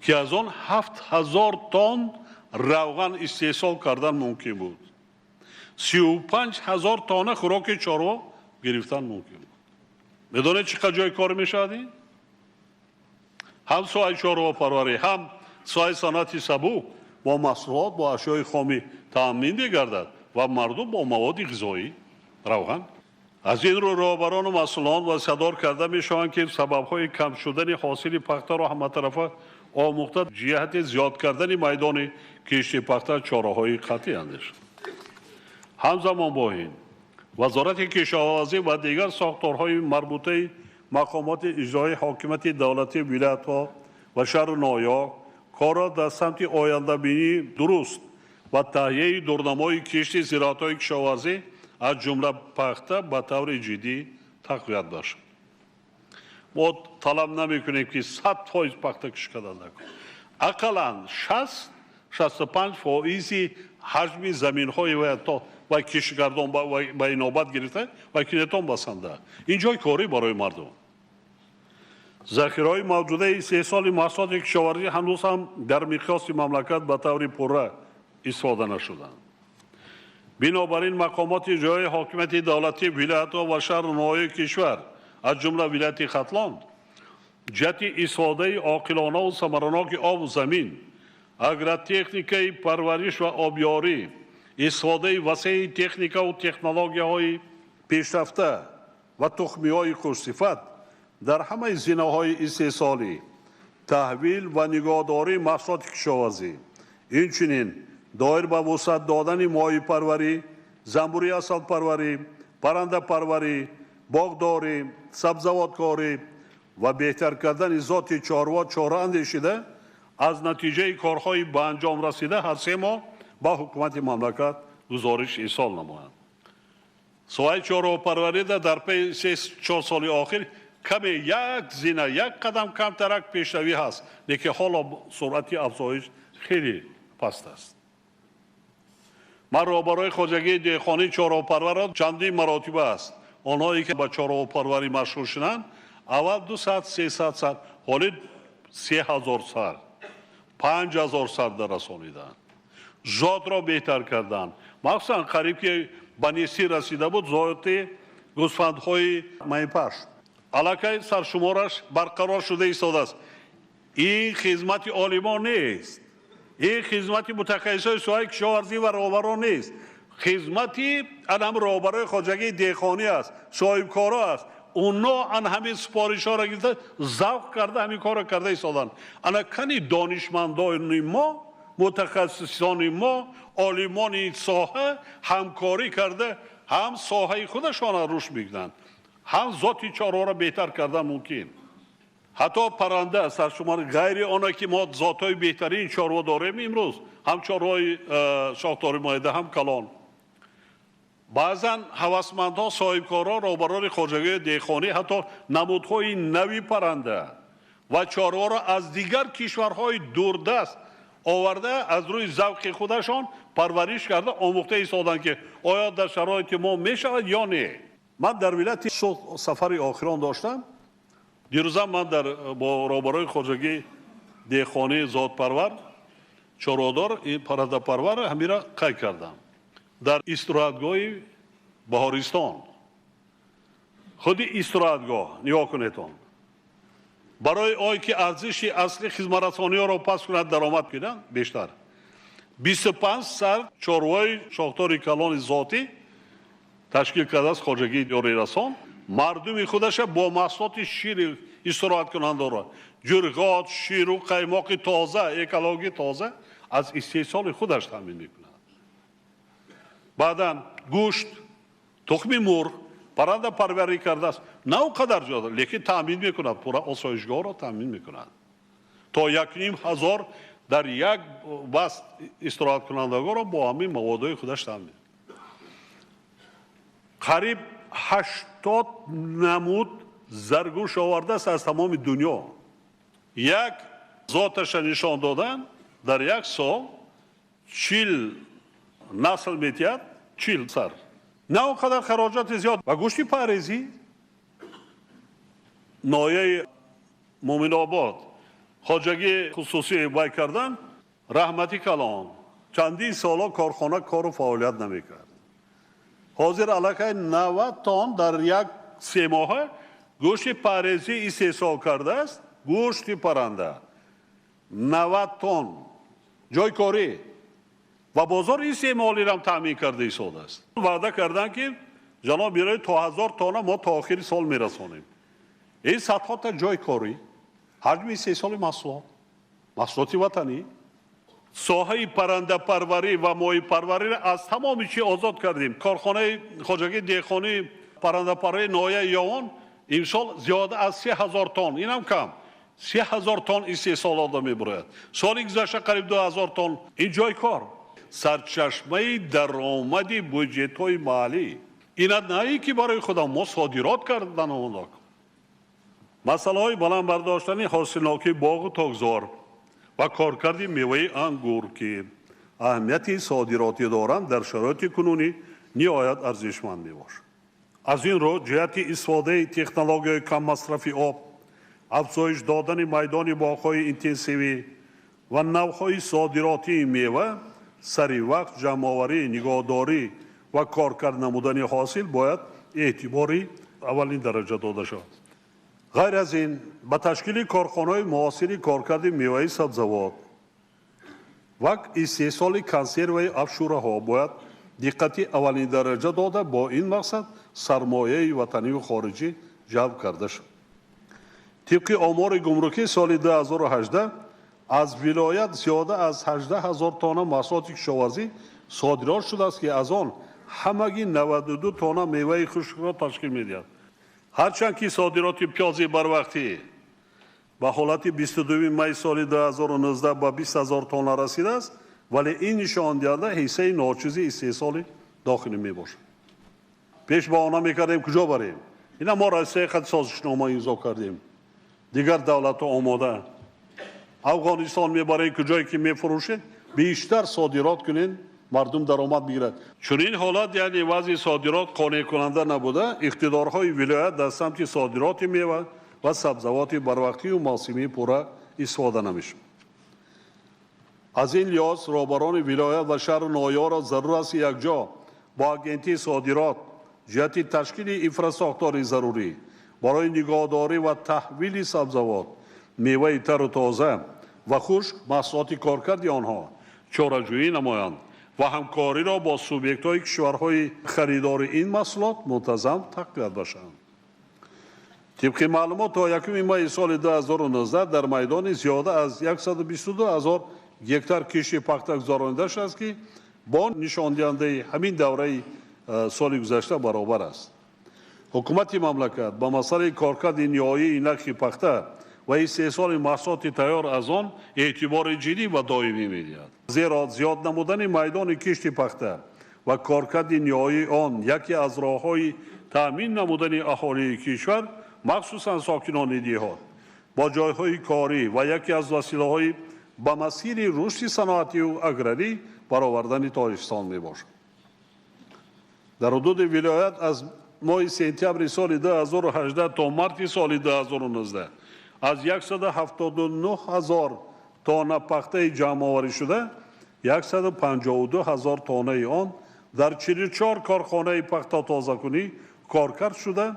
ки аз он 7 ҳазор тонн равған истеҳсол кардан мумкин буд. 35 ҳазор тонна хӯроки чорво гирифтан мумкин буд. Медонед чӣ қадр ҷои кор мешавад ин? Ҳам соҳаи чорвопарварӣ, ҳам соҳаи саноати сабук бо маҳсулот, бо ашёи хомӣ таъмин мегардад ва мардум бо маводи ғизоӣ, равған. Аз ин рӯ роҳбарону масъулон вазифадор карда мешаванд, ки сабабҳои кам шудани ҳосили пахтаро ҳаматарафа омӯхта, ҷиҳати зиёд кардани майдони кишти пахта чораҳои қатъӣ андешанд. Ҳамзамон бо ин Вазорати кишоварзӣ ва дигар сохторҳои марбутаи мақомоти иҷроии ҳокимияти давлатии вилоятҳо ва шаҳру ноҳияҳо корро дар самти ояндабинии дуруст ва таҳияи дурнамои кишти зироатҳои кишоварзӣ аз ҷумла пахта ба таври ҷиддӣ тақвият бахшанд. Мо талаб намекунем, ки 100% пахта кишт кардан накун. Ақаллан 60-65% ҳаҷми заминҳои ва киштгардон ба инобат гирифта ва кинетон басанда. Ин ҷои корӣ барои мардум. Захираҳои мавҷудаи истеҳсоли маҳсулоти кишоварзӣ ҳанӯз ҳам дар миқёси мамлакат ба таври пурра истифода нашуданд. Бинобар ин мақомоти ҷои ҳокимияти давлатӣ вилоятҳо ва шаҳру ноҳияи кишвар аз ҷумла вилояти Хатлон ҷиҳати истифодаи оқилонаву самараноки обу замин, агротехникаи парвариш ва обёрӣ, истифодаи васеи техникаву технологияҳои пешрафта ва тухмиҳои хушсифат дар ҳамаи зинаҳои истеҳсолӣ, таҳвил ва нигоҳдории маҳсулоти кишоварзӣ, инчунин доир ба вусъат додани моҳипарварӣ, занбури асалпарварӣ, паррандапарварӣ, боғдорӣ, сабзавоткорӣ ва беҳтар кардани зоти чорво чора андешида, аз натиҷаи корҳои ба анҷом расида ҳар 3 моҳ ба ҳукумати мамлакат гузориш ирсол намоянд. Соҳаи чорвопарварӣ дар пайи 3-4 соли охир каме як зина, як қадам камтарак пешравӣ ҳаст, лекин ҳоло суръати афзоиш хеле паст аст. Ман роҳбарои хоҷагии деҳқонии чорвопарварро чандин маротиба аст. Онҳое ки ба чорвопарварӣ машғул шуданд, аввал 200-300 сар, ҳоло 3000 сар, 5000 сар расониданд. Зотро беҳтар кардан. Махсусан қариб ки ба нестӣ расида буд зоти гӯсфандҳои майпашт. Аллакай саршумораш барқарор шуда истодааст. Ин хизмати олимон нест. Ин хизмати мутахассисони соҳаи кишоварзӣ ва роҳбарон нест. Хизмати анам роҳбарои хоҷагии деҳқонӣ аст, соҳибкоро аст. Уно ан ҳамин супоришҳоро гирифта, завқ карда ҳамин корро карда истоданд. Ана кани донишмандони мо, мутахассисони мо, олимони соҳа ҳамкорӣ карда, ҳам соҳаи худашонро рушд мекунанд, ҳам зоти чорворо беҳтар кардан мумкин. Ҳатто парранда саршумори ғайри оне ки мо зотҳои беҳтарин чорво дорем имрӯз, ҳам чорвои шохдори моида, ҳам калон. Баъзан ҳавасмандҳо, соҳибкорон, роҳбарони хоҷагии деҳқонӣ ҳатто намудҳои нави парранда ва чорворо аз дигар кишварҳои дурдаст оварда, аз рӯи завқи худашон парвариш карда омӯхта истоданд, ки оё дар шароити мо мешавад ё не. Ман дар вилояти Суғд сафари охирон доштам. Дирӯзам ман бо роҳбарои хоҷагии деҳқонии зотпарвар, чорводор, паррандапарвар ҳамира қайд кардам. Дар истироҳатгоҳи Баҳористон, худи истироҳатгоҳ нигоҳ кунедон, барои ое ки арзиши асли хизматрасониҳоро паст кунад, даромад кунанд бештар, 25 сар чорвои шохдори калони зотӣ ташкил кардааст хоҷагии ёрирасон. Мардуми худаша бо маҳсулоти шири истироҳаткунандаро, ҷурғот, ширу қаймоқи тоза, экологӣ тоза аз истеҳсоли худаш таъмин мекунад. Баъдан гӯшт, тухми мурғ, парранда парварӣ кардааст. На он қадар зиёд, лекин таъмин мекунад, пурра осоишгоҳро таъмин мекунад. То 1500 дар як баст истироҳаткунандагонро бо ҳамин маводҳои худаш таъмин. Қариб 80 намуд заргӯш овардааст аз тамоми дунё. Як зоташа нишон додан дар як сол 40 насл метиҳад, 40 сар. На он қадар хароҷоти зиёд. Ва гӯшти парезӣ ноҳияи Муъминобод хоҷагии хусусӣ вай кардан, раҳмати калон. Чандин солҳо корхона кору фаъолият намекард. Ҳозир аллакай 90 тонн дар як семоҳа гӯшти парезӣ истеҳсол кардааст, гӯшти парранда. 90 тонн ҷойкорӣ ва бозори истеъмолиро таъмин карда истодааст. Ваъда карданд, ки ҷаноб Мирзоев то 1000 тонна мо то охири сол мерасонем. Ин садҳо та ҷойкорӣ, ҳаҷми истеҳсоли маҳсулот, маҳсулоти ватанӣ, соҳаи паррандапарварӣ ва моҳипарвариро аз тамоми чи озод кардем. Корхонаи хоҷагии деҳқонии паррандапарварии ноҳияи Ёвон имсол зиёда аз 3000 тонн, инам кам, 3000 тонн истеҳсол дода мебарояд. Соли гузашта қариб 2000 тонн. Ин ҷои кор, сарчашмаи даромади буҷетҳои маҳаллӣ. Ина на ки барои худам мо содирот кардан омода. Масъалаҳои баланд бардоштани ҳосилнокии боғу токзор ва коркарди меваи ангур, ки аҳамияти содиротӣ доранд, дар шароити кунунӣ ниҳоят арзишманд мебошад. Аз ин рӯ ҷиҳати истифодаи технологияи каммасрафи об, афзоиш додани майдони боғҳои интенсивӣ ва навъҳои содиротии мева, сари вақт ҷамъоварӣ, нигоҳдорӣ ва коркард намудани ҳосил бояд эътибори аввалин дараҷа дода шавад. Ғайр аз ин, ба ташкили корхонаҳои муосири коркарди меваи сабзавот ва истеҳсоли консерваи афшураҳо бояд диққати аввалин дараҷа дода, бо ин мақсад сармояи ватаниву хориҷӣ ҷалб карда шавад. Тибқи омори гумрукӣ соли 2018 аз вилоят зиёда аз 18 000 тонна маҳсулоти кишоварзӣ содирот шудааст, ки аз он ҳамагӣ 92 тонна меваи хушкро ташкил медиҳад. Ҳарчанд ки содироти пиёзи барвақтӣ ба ҳолати 22 май соли 2019 ба 20 000 тонна расидааст, вале ин нишондиҳанда ҳиссаи ночизи истеҳсоли дохилӣ мебошад. Пеш баҳона мекардем куҷо барем. Ина мо Россия қад созишнома имзо кардем. Дигар давлатҳо омода. Афғонистон мебарем, куҷое ки мефурӯшед, бештар содирот кунед, мардум даромад мегирад. Чунин ҳолат, яъне вазъи содирот қонеъкунанда набуда, иқтидорҳои вилоят дар самти содироти мева ва сабзавоти барвақтию мавсимӣ пурра истифода намешавад. Аз ин лиҳоз роҳбарони вилоят ва шаҳру ноҳияҳоро зарур аст, ки якҷо бо Агентии содирот ҷиҳати ташкили инфрасохтори зарурӣ барои нигоҳдорӣ ва таҳвили сабзавот, меваи тару тоза ва хушк, маҳсулоти коркарди онҳо чораҷӯӣ намоянд ва ҳамкориро бо субъектҳои кишварҳои харидори ин маҳсулот мунтазам тақвият бахшанд. Тибқи маълумот, то 1 майи соли 2019 дар майдони зиёда аз 122 ҳазор гектар кишти пахта гузаронида шудааст, ки бо нишондиҳандаи ҳамин давраи соли гузашта баробар аст. Ҳукумати мамлакат ба масъалаи коркарди ниҳоии нахи пахта ва истеҳсоли маҳсулоти тайёр аз он эътибори ҷиддӣ ва доимӣ медиҳад. Зеро зиёд намудани майдони кишти пахта ва коркарди ниҳоии он яке аз роҳҳои таъмин намудани аҳолии кишвар, махсусан сокинони деҳот, бо ҷойҳои корӣ ва яке аз василаҳои ба масири рушди саноатию аграрӣ баровардани Тоҷикистон мебошад. Дар ҳудуди вилоят аз моҳи сентябри соли 2018 то марти соли 2019 аз 179 ҳазор тонна пахтаи ҷамъоварӣ шуда, 152 ҳазор тоннаи он дар 44 корхонаи пахтатозакунӣ коркард шуда,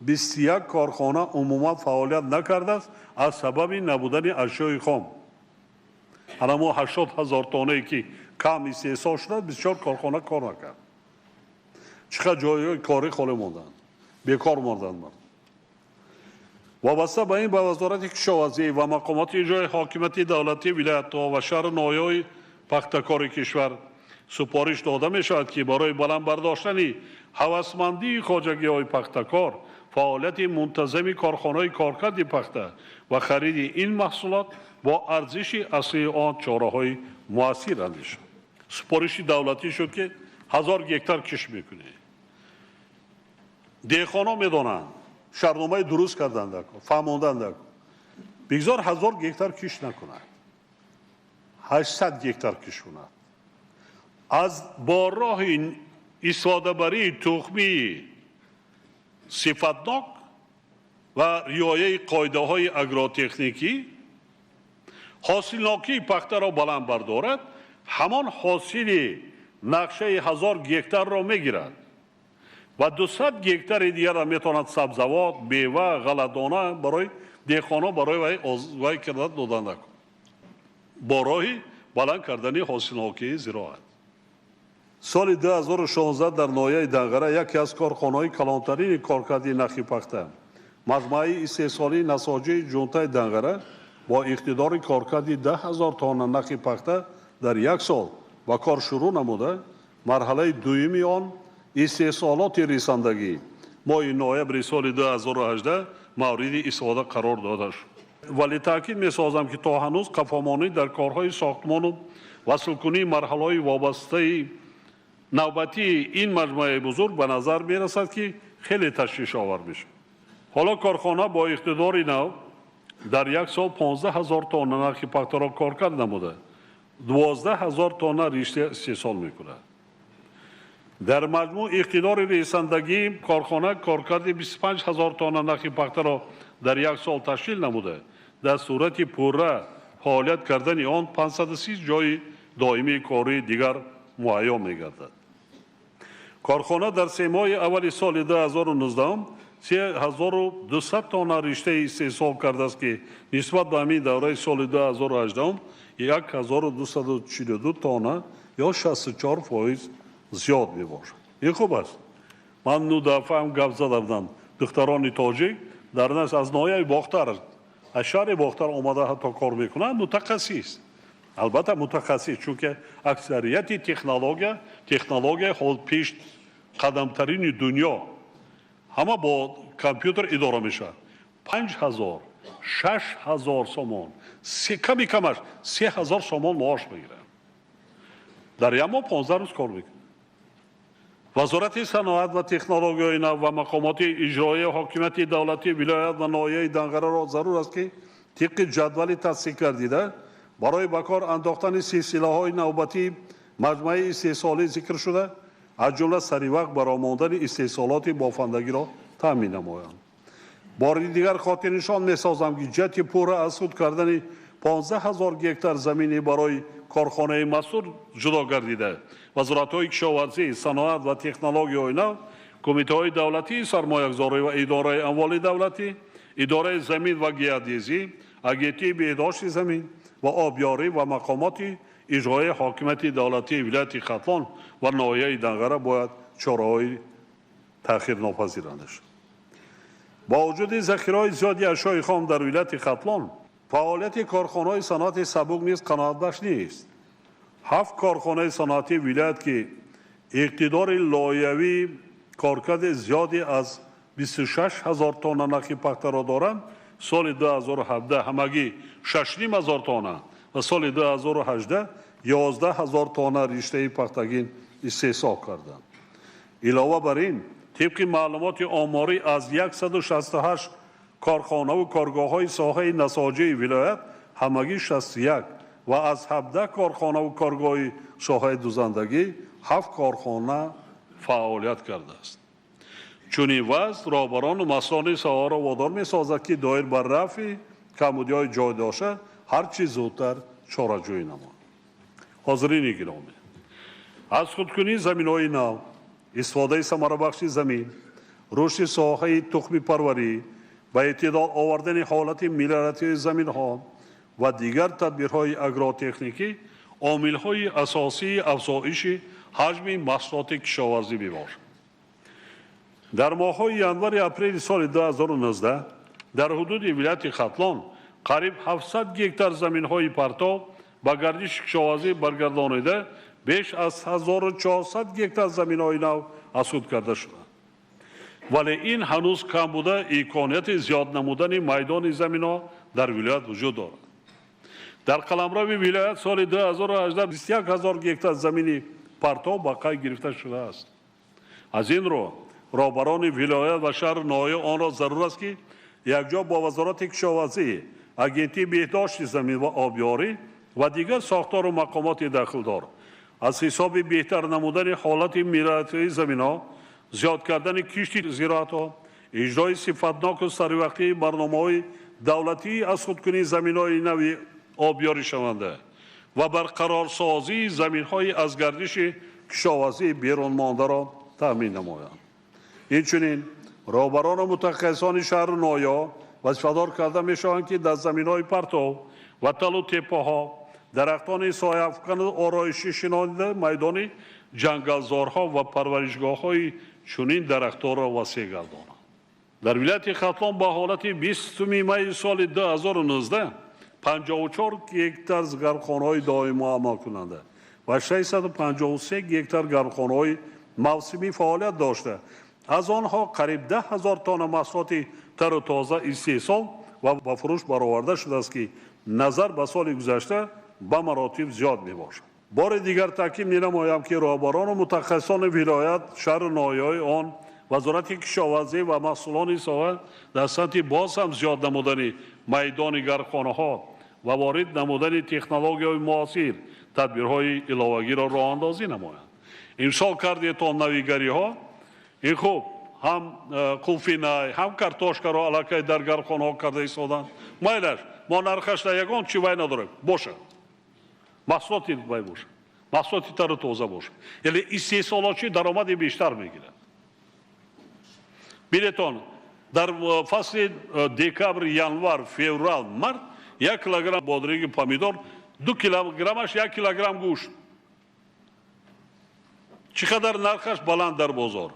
21 корхона умуман фаъолият накардааст аз сабаби набудани ашёи хом. Ҳанамо 80 ҳазор тоннае ки кам истеҳсол шудааст, 24 корхона кор накард. Чӣ қадр ҷойҳои корӣ холӣ монданд, бекор монданд мардум. Вобаста ба ин ба Вазорати кишоварзӣ ва мақомоти иҷрои ҳокимияти давлатии вилоятҳо ва шаҳру ноҳияҳои пахтакори кишвар супориш дода мешавад, ки барои баланд бардоштани ҳавасмандии хоҷагиҳои пахтакор, фаъолияти мунтазами корхонаҳои коркарди пахта ва хариди ин маҳсулот бо арзиши аслии он чораҳои муассир андешанд. Супориши давлатӣ шуд, ки 1000 гектар кишт мекунед. Деҳқонон медонанд, шартномаи дуруст карданд, фаҳмонданд, бигзор 1000 гектар кишт накунад, 800 гектар кишт кунад. Аз бо роҳи истифодабарии тухмии сифатнок ва риояи қоидаҳои агротехникӣ ҳосилнокии пахтаро баланд бардорад, ҳамон ҳосили нақшаи 1000 гектарро мегирад ва 200 гектари дигарро метавонад сабзавот, мева, ғалладона барои деҳқонон барои вай карда додан накун бо роҳи баланд кардани ҳосилнокии зироат. Соли 2016 дар ноҳияи Данғара яке аз корхонаҳои калонтарини коркарди нахи пахта, маҷмӯаи истеҳсолии насоҷии ҷунтаи Данғара бо иқтидори коркарди 10 ҳазор тонна нахи пахта дар як сол ба кор шурӯъ намуда, марҳалаи дуюми он истеҳсолоти рисандагӣ моҳи ноябри соли 2018 мавриди истифода қарор дода шуд. Вале таъкид месозам, ки то ҳанӯз қафомонӣ дар корҳои сохтмону васлкунии марҳалаҳои вобастаи навбатии ин маҷмӯаи бузург ба назар мерасад, ки хеле ташвишовар мешавад. Ҳоло корхона бо иқтидори нав дар як сол 15 ҳазор тонна нахи пахтаро коркард намуда, 12 ҳазор тонна ришта истеҳсол мекунад. Дар маҷмӯъ иқтидори ресандагии корхона коркарди 25 ҳазор тонна нахи пахтаро дар як сол ташкил намуда, дар сурати пурра фаъолият кардани он 530 ҷойи доимии кории дигар муҳайё мегардад. Корхона дар се моҳи аввали соли 2019 3200 тонна риштаи истеҳсол кардааст, ки нисбат ба ҳамин давраи соли 2018 1242 тонна ё 64% зиёд мебошад. Ин хуб аст. Ман ну дафъа гап зада будам. Духтарони тоҷик дар нас аз ноҳияи Бохтар, аз шаҳри Бохтар омада ҳатто кор мекунанд, мутахассис. Албатта мутахассис, чунки аксарияти технология ҳол пеш қадамтарини дунё ҳама бо компютер идора мешавад. 5000, 6000 сомон, ками камаш 3000 сомон маош мегиранд. Дар як моҳ 15 рӯз кор мекунанд. Вазорати саноат ва технологияҳои нав ва мақомоти иҷроияи ҳокимияти давлатии вилоят ва ноҳияи Данғараро зарур аст, ки тибқи ҷадвали тасдиқ гардида барои ба кор андохтани силсилаҳои навбатии маҷмӯаи истеҳсолӣ зикр шуда, аз ҷумла саривақт баромондани истеҳсолоти бофандагиро таъмин намоянд. Бори дигар хотирнишон месозам, ки ҷиҳати пурра аз худ кардани 15 ҳазор гектар замини барои Корхонаи мазкур ҷудо гардида, вазоратҳои кишоварзӣ, саноат ва технологияҳои нав, кумитаҳои давлатии сармоягузорӣ ва идораи амволи давлатӣ, идораи замин ва геодезӣ, агентии беҳдошти замин ва обёрӣ ва мақомоти иҷроияи ҳокимияти давлатии вилояти Хатлон ва ноҳияи Данғара бояд чораҳои таъхирнопазир андешанд. Бо вуҷуди захираҳои зиёди ашёи хом дар вилояти Хатлон, фаъолияти корхонаҳои саноати сабук низ қаноатбахш нест. 7 корхонаи саноатии вилоят, ки иқтидори лоиҳавии коркарди зиёди аз 26 ҳазор тонна нахи пахтаро доранд, соли 2017 ҳамагӣ 6,5 ҳазор тонна ва соли 2018 11 ҳазор тонна риштаи пахтагин истеҳсол карданд. Илова бар ин, тибқи маълумоти оморӣ аз 168 корхонаву коргоҳҳои соҳаи насоҷии вилоят ҳамагӣ 61 ва аз 17 корхонаву коргоҳи соҳаи дузандагӣ 7 корхона фаъолият кардааст. Чунин вазъ роҳбарону масъулони соҳаро водор месозад, ки доир ба рафъи камбудиҳои ҷой дошта ҳар чӣ зудтар чораҷӯӣ намоянд. Ҳозирини гиромӣ, аз худкунии заминҳои нав, истифодаи самарабахши замин, рушди соҳаи тухмипарварӣ, ба эътидол овардани ҳолати мелиоративии заминҳо ва дигар тадбирҳои агротехникӣ омилҳои асосии афзоиши ҳаҷми маҳсулоти кишоварзӣ мебошанд. Дар моҳҳои январи апрели соли 2019 дар ҳудуди вилояти Хатлон қариб 700 гектар заминҳои партов ба гардиши кишоварзӣ баргардонида, беш аз 1400 гектар заминҳои нав аз худ карда шуданд. Вале ин ҳанӯз кам буда, имконияти зиёд намудани майдони заминҳо дар вилоят вуҷуд дорад. Дар қаламрави вилоят соли 2018 21 ҳазор гектар замини партов ба қайд гирифта шудааст. Аз ин рӯ роҳбарони вилоят ва шаҳру ноҳия онро зарур аст, ки якҷо бо вазорати кишоварзӣ, агентии беҳдошти замин ва обёрӣ ва дигар сохтору мақомоти дахлдор аз ҳисоби беҳтар намудани ҳолати мелиоративии заминҳо, зиёд кардани кишти зироатҳо, иҷрои сифатноку саривақтии барномаҳои давлатии аз худкунии заминҳои нави обёришаванда ва барқарорсозии заминҳои аз гардиши кишоварзии берунмондаро таъмин намоянд. Инчунин роҳбарону мутахассисони шаҳру ноҳияҳо вазифадор карда мешаванд, ки дар заминҳои партов ва талу теппаҳо дарахтони сояафкану ороишӣ шинонида, майдони ҷангалзорҳо ва парваришгоҳҳои чунин дарахтонро васеъ гардонанд. Дар вилояти Хатлон ба ҳолати 20 майи соли 2019 54 гектар гармхонаҳои доимо амалкунанда ва 653 гектар гармхонаҳои мавсимӣ фаъолият дошта, аз онҳо қариб 10 ҳазор тонна маҳсулоти тару тоза истеҳсол ва ба фурӯш бароварда шудааст, ки назар ба соли гузашта ба маротиб зиёд мебошад. Бори дигар таъкид менамоям, ки роҳбарону мутахассисони вилоят, шаҳру ноҳияҳои он, вазорати кишоварзӣ ва масъулони соҳа дар самти боз ҳам зиёд намудани майдони гармхонаҳо ва ворид намудани технологияҳои муосир тадбирҳои иловагиро роҳандозӣ намоянд. Имсол кардетон навигариҳо, ин хуб ҳам қулфинай, ҳам картошкаро аллакай дар гармхонаҳо карда истоданд. Майлаш, мо нархашда ягон чи вай надорем. Бошад. Маҳсулоти вай бошад. Маҳсулоти тару тоза бошад. Яъне истеҳсолотчӣ даромади бештар мегирад. Билетон, дар фасли декабр, январ, феврал, март 1 килограмм бодиринги помидор, 2 килограммаш 1 килограмм гӯшт. Чӣ қадар нархаш баланд дар бозор.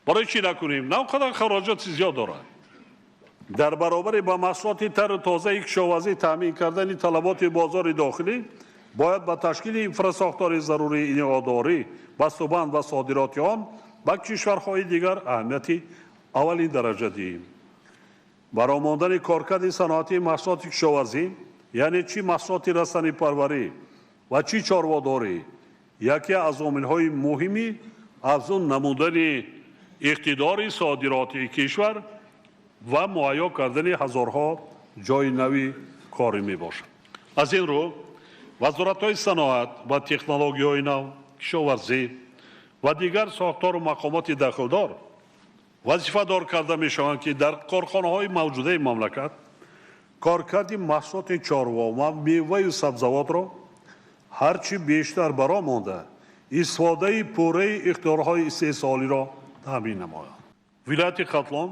Барои чӣ накунем? На он қадар хароҷоти зиёд дорад. Дар баробари ба маҳсулоти тару тозаи кишоварзӣ таъмин кардани талаботи бозори дохилӣ, бояд ба ташкили инфрасохтори зарурии ниҳодорӣ, бастубанд ва содироти он ба кишварҳои дигар аҳамияти аввалин дараҷа диҳем. Баромондани коркарди саноатии маҳсулоти кишоварзӣ, яъне чӣ маҳсулоти растанипарварӣ ва чӣ чорводорӣ, яке аз омилҳои муҳими афзун намудани иқтидори содиротии кишвар ва муҳайё кардани ҳазорҳо ҷойи нави корӣ мебошад. Аз ин рӯ вазоратҳои саноат ва технологияҳои нав, кишоварзӣ ва дигар сохтору мақомоти дахлдор вазифадор карда мешаванд, ки дар корхонаҳои мавҷудаи мамлакат коркарди маҳсулоти чорво ва меваю сабзавотро Ҳарчи бештар баро монда, истифодаи пурраи ихтиёрҳои истеҳсолиро таъмин намояд. Вилояти Хатлон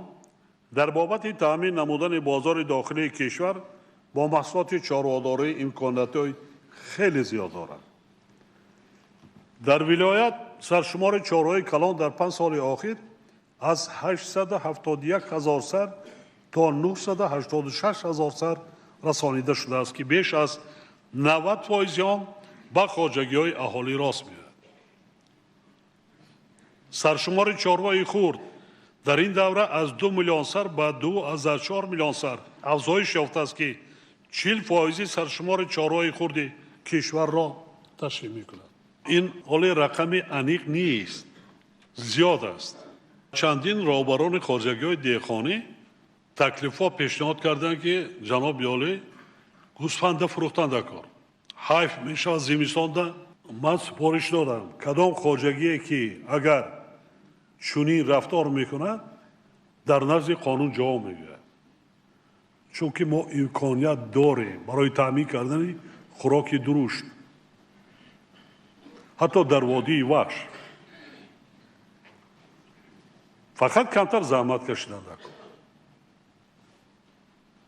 дар бобати таъмин намудани бозори дохилии кишвар бо маҳсулоти чорводорӣ имкониятҳои хеле зиёд дорад. Дар вилоят саршумори чорвои калон дар 5 соли охир аз 871 ҳазор сар то 986 ҳазор сар расонида шудааст, ки беш аз 90% он ба хоҷагиҳои аҳолӣ рост меояд. Саршумори чорвои хурд дар ин давра аз 2 миллион сар ба 2,4 миллион сар афзоиш ёфтааст, ки 40% саршумори чорвои хурди кишварро ташкил мекунад. Ин ҳоли рақами аниқ нест, зиёд аст. Чандин роҳбарони хоҷагиҳои деҳқонӣ таклифҳо пешниҳод карданд, ки ҷаноби олӣ, гӯсфанда фурӯхтан дар кор. Ҳайф мешавад зимистонда. Ман супориш додам, кадом хоҷагие ки агар чунин рафтор мекунад, дар назди қонун ҷавоб мегӯяд. Чунки мо имконият дорем барои таъмин кардани хӯроки дурушт, ҳатто дар водии Вахш. Фақат камтар заҳмат кашидан дар кор.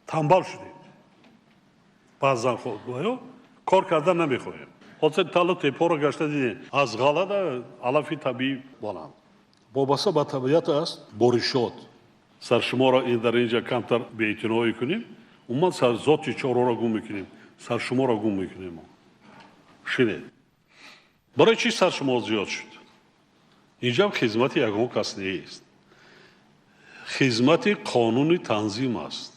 Танбал шудем. Баъзан кор кардан намехоҳем. Ҳозир талу тепҳоро гашта дидем, аз ғалада алафи табиӣ баланд. Вобаста ба табиат аст боришот. Саршуморо ин дар инҷа камтар беэътиноӣ кунем, умуман зоти чорворо гум мекунем, саршуморо гум мекунем. Шинед. Барои чӣ саршумор зиёд шуд? Инҷам хизмати ягон кас нест. Хизмати қонуни танзим аст.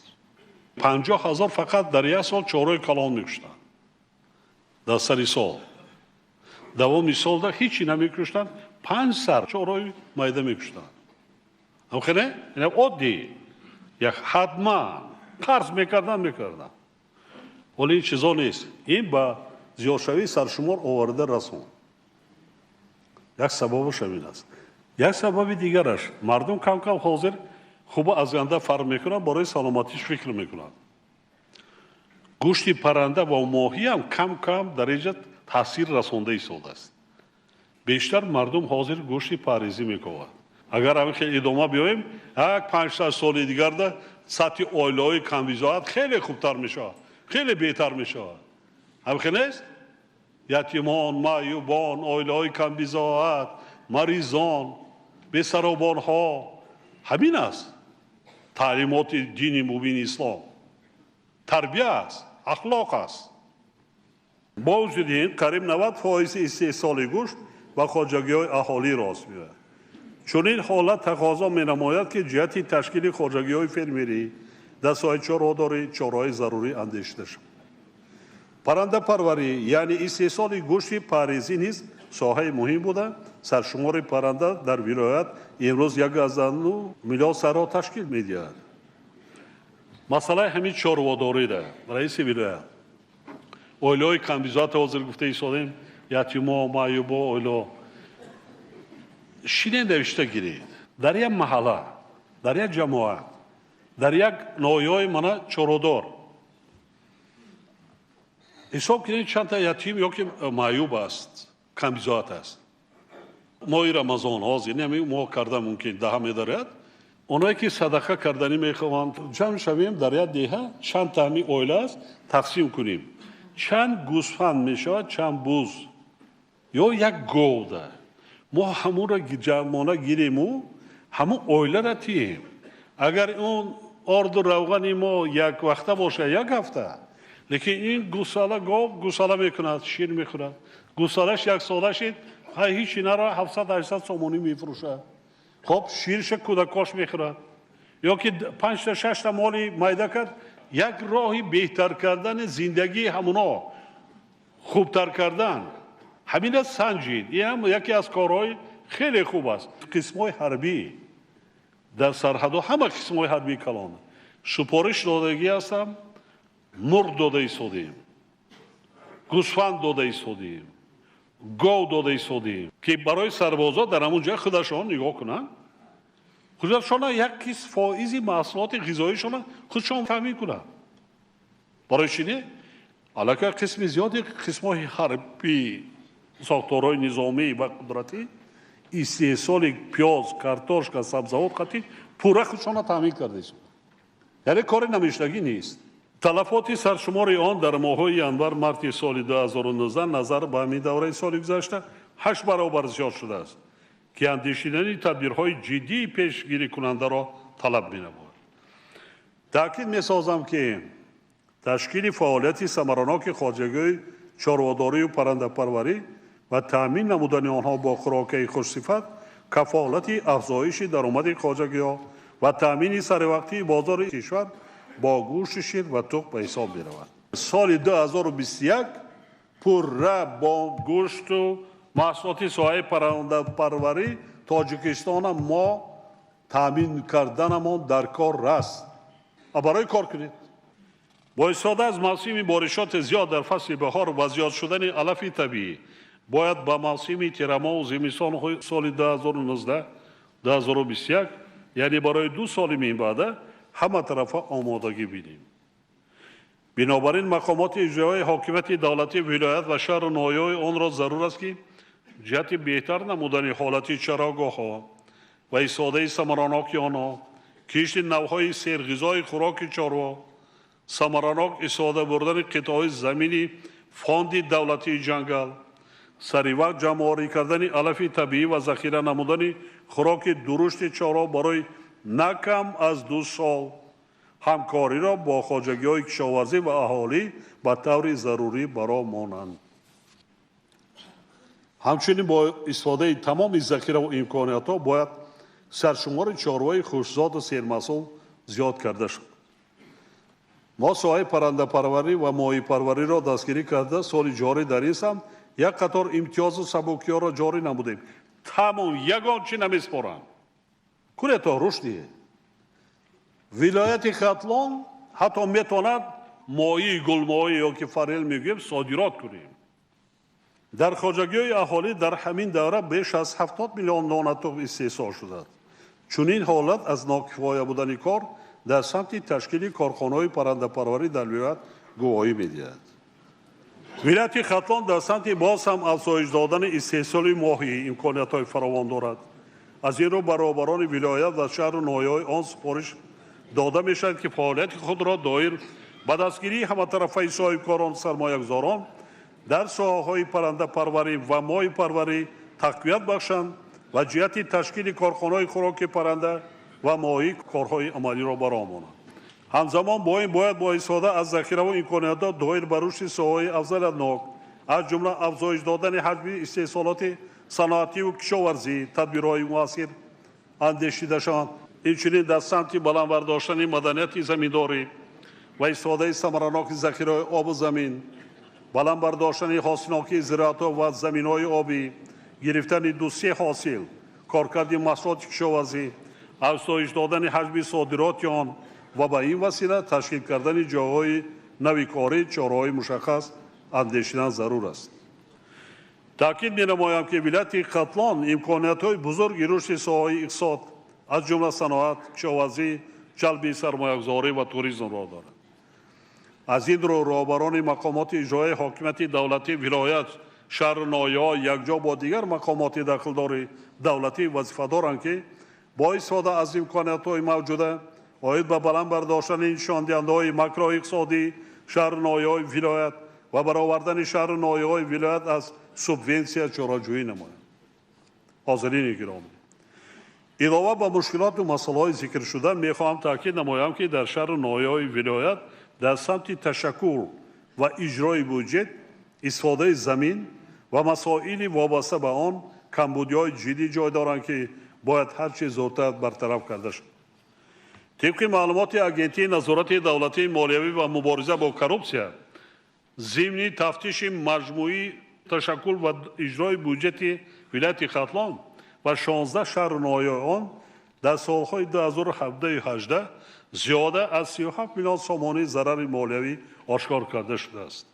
50 ҳазор фақат дар як сол чорвои калон мекуштанд. Дар сари сол. Давоми солда ҳечи намекуштанд, 5 сар чорвои майда мекуштанд. Амхеле? Ина оддӣ. Як ҳатман қарз мекарданд. Ҳоло ин чизо нест. Ин ба зиёдшавии саршумор оварда расон. Як сабабаш ҳамин аст. Як сабаби дигараш, мардум кам-кам ҳозир хуба аз янда фарқ мекунанд, барои саломатиш фикр мекунанд. Гӯшти парранда ва моҳиам кам-кам дар инҷа таъсир расонда истодааст. Бештар мардум ҳозир гӯшти паризӣ мековад. Агар ҳамин хел идома биёем, як 5-6 соли дигарда сатҳи оилаҳои камбизоат хеле хубтар мешавад, хеле беҳтар мешавад. Ҳамин хел нест? Ятимон, маъюбон, оилаҳои камбизоат, маризон, бесаробонҳо. Ҳамин аст таълимоти дини мубини ислом. Тарбия аст, ахлоқ аст. Бо вуҷуди ин, қариб 90% истеҳсоли гӯшт ба хоҷагиҳои аҳолӣ рост меояд. Чунин ҳолат тақозо менамояд, ки ҷиҳати ташкили хоҷагиҳои фермерӣ дар соҳаи чорводорӣ чораҳои зарурӣ андешида шавад. Паррандапарварӣ, яъне истеҳсоли гӯшти паризӣ низ соҳаи муҳим буда, саршумори парранда дар вилоят имрӯз 1,9 миллион сарро ташкил медиҳад. Масъалаи ҳамин чорводорида, раиси вилоят, оилаҳои камбизоат ҳозир гуфта истодем, ятимо, маъюбо, оилаҳо. Шине навишта гиред. Дар як маҳалла, дар як ҷамоат, дар як ноҳияҳои мана чорводор ҳисоб кунед чанд та ятим ё ки маъюб аст, камбизоат аст. Моҳи Рамазон ҳозир ҳамин моҳ карда мумкин даҳа медорад. Онҳое ки садақа карданӣ мехоҳанд, ҷамъ шавем дар як деҳа, чанд та ҳамин оила аст, тақсим кунем. Чанд гӯсфанд мешавад, чанд буз ё як говда. Мо ҳамонро ҷамъона гириму ҳамон оиларо тием. Агар он орду равғани мо як вақта бошад, як ҳафта, лекин ин гӯсала гов гӯсала мекунад, шир мехӯрад. Гӯсалаш як сола шид, ҳеҷ инаро 700-800 сомонӣ мефурӯшад. Хоб, ширша кӯдакош мехӯрад. Ё ки 5-6 та моли майда кард, як роҳи беҳтар кардани зиндагии ҳамуно, хубтар кардан. Ҳамина санҷид. Ин ҳам яке аз корҳои хеле хуб аст. Қисмҳои ҳарбӣ дар сарҳадҳо, ҳама қисмҳои ҳарбии калон. Супориш додагӣ ҳастам, мурғ дода истодем, гӯсфанд дода истодем, гов дода истодем, ки барои сарбозо дар ҳамон ҷой худашон нигоҳ кунанд, худашона як қисм фоизи маҳсулоти ғизоишона худшон таъмин кунанд. Барои чӣ не? Аллакай қисми зиёди қисмҳои ҳарбӣ, сохторҳои низомӣ ва қудратӣ истеҳсоли пиёз, картошка, сабзавот қатӣ пурра худшона таъмин кардааст. Яъне кори намешудагӣ нест. Талафоти саршумори он дар моҳҳои январ-марти соли 2019 назар ба ҳамин давраи соли гузашта 8 баробар зиёд шудааст, ки андешидани тадбирҳои ҷиддии пешгирикунандаро талаб менамояд. Таъкид месозам, ки ташкили фаъолияти самараноки хоҷагиҳои чорводорию паррандапарварӣ ва таъмин намудани онҳо бо хӯрокаи хушсифат кафолати афзоиши даромади хоҷагиҳо ва таъмини саривақтии бозори кишвар бо гӯшти шир ва тухм ба ҳисоб меравад. Соли 2021 пурра бо гӯшту маҳсулоти соҳаи паррандапарварӣ Тоҷикистона мо таъмин карданамон дар кор раст. Барои кор кунед. Бо истифода аз мавсими боришоти зиёд дар фасли баҳор ва зиёд шудани алафи табиӣ бояд ба мавсими тирамоҳу зимистонҳои соли 2019-2021, яъне барои 2 соли минбаъда ҳама тарафа омодагӣ бинем. Бинобар ин мақомоти иҷроияи ҳокимияти давлатии вилоят ва шаҳру ноҳияҳои онро зарур аст, ки ҷиҳати беҳтар намудани ҳолати чарогоҳҳо ва истифодаи самараноки онҳо, кишти навъҳои серғизои хӯроки чорво, самаранок истифода бурдани қитъаҳои замини фонди давлатии ҷангал, саривақт ҷамъоварӣ кардани алафи табиӣ ва захира намудани хӯроки дурушти чорво барои на кам аз 2 сол ҳамкориро бо хоҷагиҳои кишоварзӣ ва аҳолӣ ба таври зарурӣ бароҳ монанд. Ҳамчунин бо истифодаи тамоми захираву имкониятҳо бояд саршумори чорвои хушзоду сермаҳсул зиёд карда шуд. Мо соҳаи паррандапарварӣ ва моҳипарвариро дастгирӣ карда соли ҷорӣ дар ин самт як қатор имтиёзу сабукиҳоро ҷорӣ намудем. Тамом ягон чӣ намеспорам. Кунед то рушд диҳед. Вилояти Хатлон ҳатто метавонад моҳии гулмоҳӣ ё ки форел мегӯем содирот кунем. Дар хоҷагиҳои аҳолӣ дар ҳамин давра беш аз 70 миллион дона тухм истеҳсол шудааст. Чунин ҳолат аз нокифоя будани кор дар самти ташкили корхонаҳои паррандапарварӣ дар вилоят гувоҳӣ медиҳад. Вилояти Хатлон дар самти боз ҳам афзоиш додани истеҳсоли моҳӣ имкониятҳои фаровон дорад. Аз ин рӯ ба роҳбарони вилоят ва шаҳру ноҳияҳои он супориш дода мешавад, ки фаъолияти худро доир ба дастгирии ҳаматарафаи соҳибкорон сармоягузорон дар соҳаҳои паррандапарварӣ ва моҳипарварӣ тақвият бахшанд ва ҷиҳати ташкили корхонаҳои хӯроки парранда ва моҳӣ корҳои амалиро бароҳ монанд. Ҳамзамон бо ин бояд бо истифода аз захираву имкониятҳо доир ба рушди соҳаҳои афзалиятнок, аз ҷумла афзоиш додани ҳаҷми истеҳсолоти саноативу кишоварзӣ тадбирҳои муассир андешида шаванд. Инчунин дар самти баланд бардоштани маданияти заминдорӣ ва истифодаи самараноки захираҳои обу замин, баланд бардоштани ҳосилнокии зироатҳо ва заминҳои обӣ, гирифтани 2-3 ҳосил, коркарди маҳсулоти кишоварзӣ, афзоиш додани ҳаҷми содироти он ва ба ин васила ташкил кардани ҷойҳои нави корӣ чораҳои мушаххас андешидан зарур аст. Таъкид менамоям, ки вилояти Хатлон имкониятҳои бузурги рушди соҳаҳои иқтисод, аз ҷумла саноат, кишоварзӣ, ҷалби сармоягузорӣ ва туризмро дорад. Аз ин рӯ роҳбарони мақомоти иҷроияи ҳокимияти давлатии вилоят, шаҳру ноҳияҳо якҷо бо дигар мақомоти дахлдори давлатӣ вазифа доранд, ки бо истифода аз имкониятҳои мавҷуда оид ба баланд бардоштани нишондиҳандаҳои макроиқтисодӣ шаҳру ноҳияҳои вилоят ва баровардани шаҳру ноҳияҳои вилоят аз субвенсия чораҷӯӣ намоянд. Ҳозирини гиромӣ, илова ба мушкилоту масъалаҳои зикршуда мехоҳам таъкид намоям, ки дар шаҳру ноҳияҳои вилоят дар самти ташаккул ва иҷрои буҷет, истифодаи замин ва масоили вобаста ба он камбудиҳои ҷиддӣ ҷой доранд, ки бояд ҳарчи зудтар бартараф карда шавад. Тибқи маълумоти Агентии назорати давлатии молиявӣ ва мубориза бо коррупсия, зимни тафтиши маҷмӯии ташаккул ва иҷрои буҷети вилояти Хатлон ва 16 шаҳру ноҳияи он дар солҳои 2017-18 зиёда аз 37 миллион сомонӣ зарари молиявӣ ошкор карда шудааст.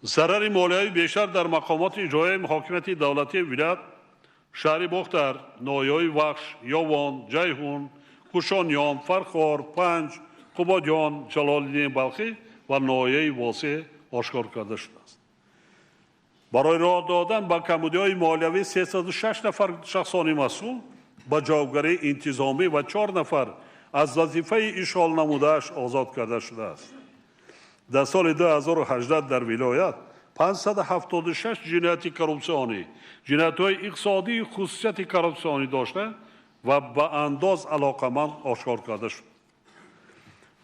Зарари молиявӣ бештар дар мақомоти иҷроияи ҳокимияти давлатии вилоят, шаҳри Бохтар, ноҳияҳои Вахш, Ёвон, Ҷайҳун, Кушониён, Фархор, Панҷ, Қубодиён, Ҷалолиддини Балхӣ ва ноҳияи Восеъ ошкор карда шудааст. Барои роҳ додан ба камбудиҳои молиявӣ 306 нафар шахсони масъул ба ҷавобгарии интизомӣ ва 4 нафар аз вазифаи ишғол намудааш озод карда шудааст. Дар соли 2018 дар вилоят 576 ҷинояти коррупсионӣ, ҷиноятҳои иқтисодии хусусияти коррупсионӣ дошта ва ба андоз алоқаманд ошкор карда шуд.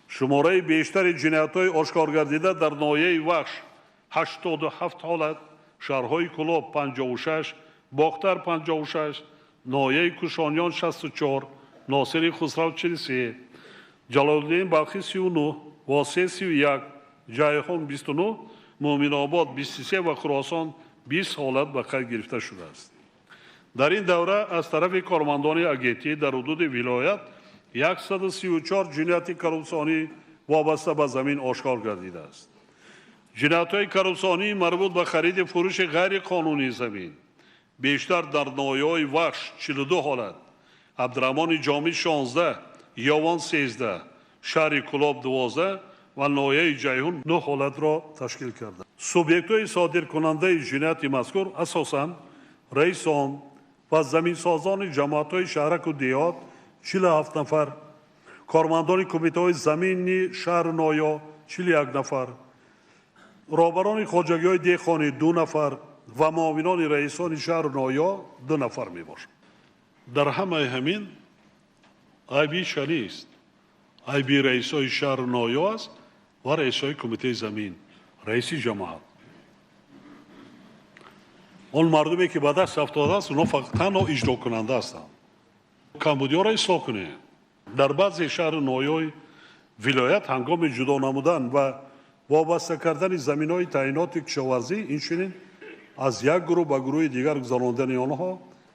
Шумораи бештари ҷиноятҳои ошкоргардида дар ноҳияи Вахш 87 ҳолат, шаҳрҳои Кӯлоб 56, Бохтар 56, ноҳияи Кушониён 64, Носири Хусрав 43, Ҷалолиддин Балхӣ 39, Восеъ 31, Ҷайҳун 29, Муъминобод 23 ва Хуросон 20 ҳолат ба қайд гирифта шудааст. Дар ин давра аз тарафи кормандони агентӣ дар ҳудуди вилоят 134 ҷинояти коррупсионӣ вобаста ба замин ошкор гардидааст. Ҷиноятҳои коррупсионӣ марбут ба хариди фурӯши ғайриқонунии замин бештар дар ноҳияҳои Вахш 42 ҳолат, Абдураҳмони Ҷомӣ 16, Ёвон 13, шаҳри Кӯлоб 12 ва ноҳияи Ҷайҳун 9 ҳолатро ташкил карданд. Субъектҳои содиркунандаи ҷинояти мазкур асосан раисон ва заминсозони ҷамоатҳои шаҳраку деҳот 47 нафар, кормандони кумитаҳои замини шаҳру ноҳия 41 нафар, роҳбарони хоҷагиҳои деҳқонӣ 2 нафар ва муовинони раисони шаҳру ноҳия 2 нафар мебошанд. Дар ҳамаи ҳамин айби ча нест, айби раисои шаҳру ноҳия аст ва раисои кумитаи замин, раиси ҷамоат. Он мардуме ки ба даст афтодааст, онҳо фақат танҳо иҷрокунанда ҳастанд. Камбудиҳоро ислоҳ кунед. Дар баъзе шаҳру ноҳияҳои вилоят ҳангоми ҷудо намудан ва вобаста кардани заминҳои таъиноти кишоварзӣ, инчунин аз як гурӯҳ ба гурӯҳи дигар гузарондани онҳо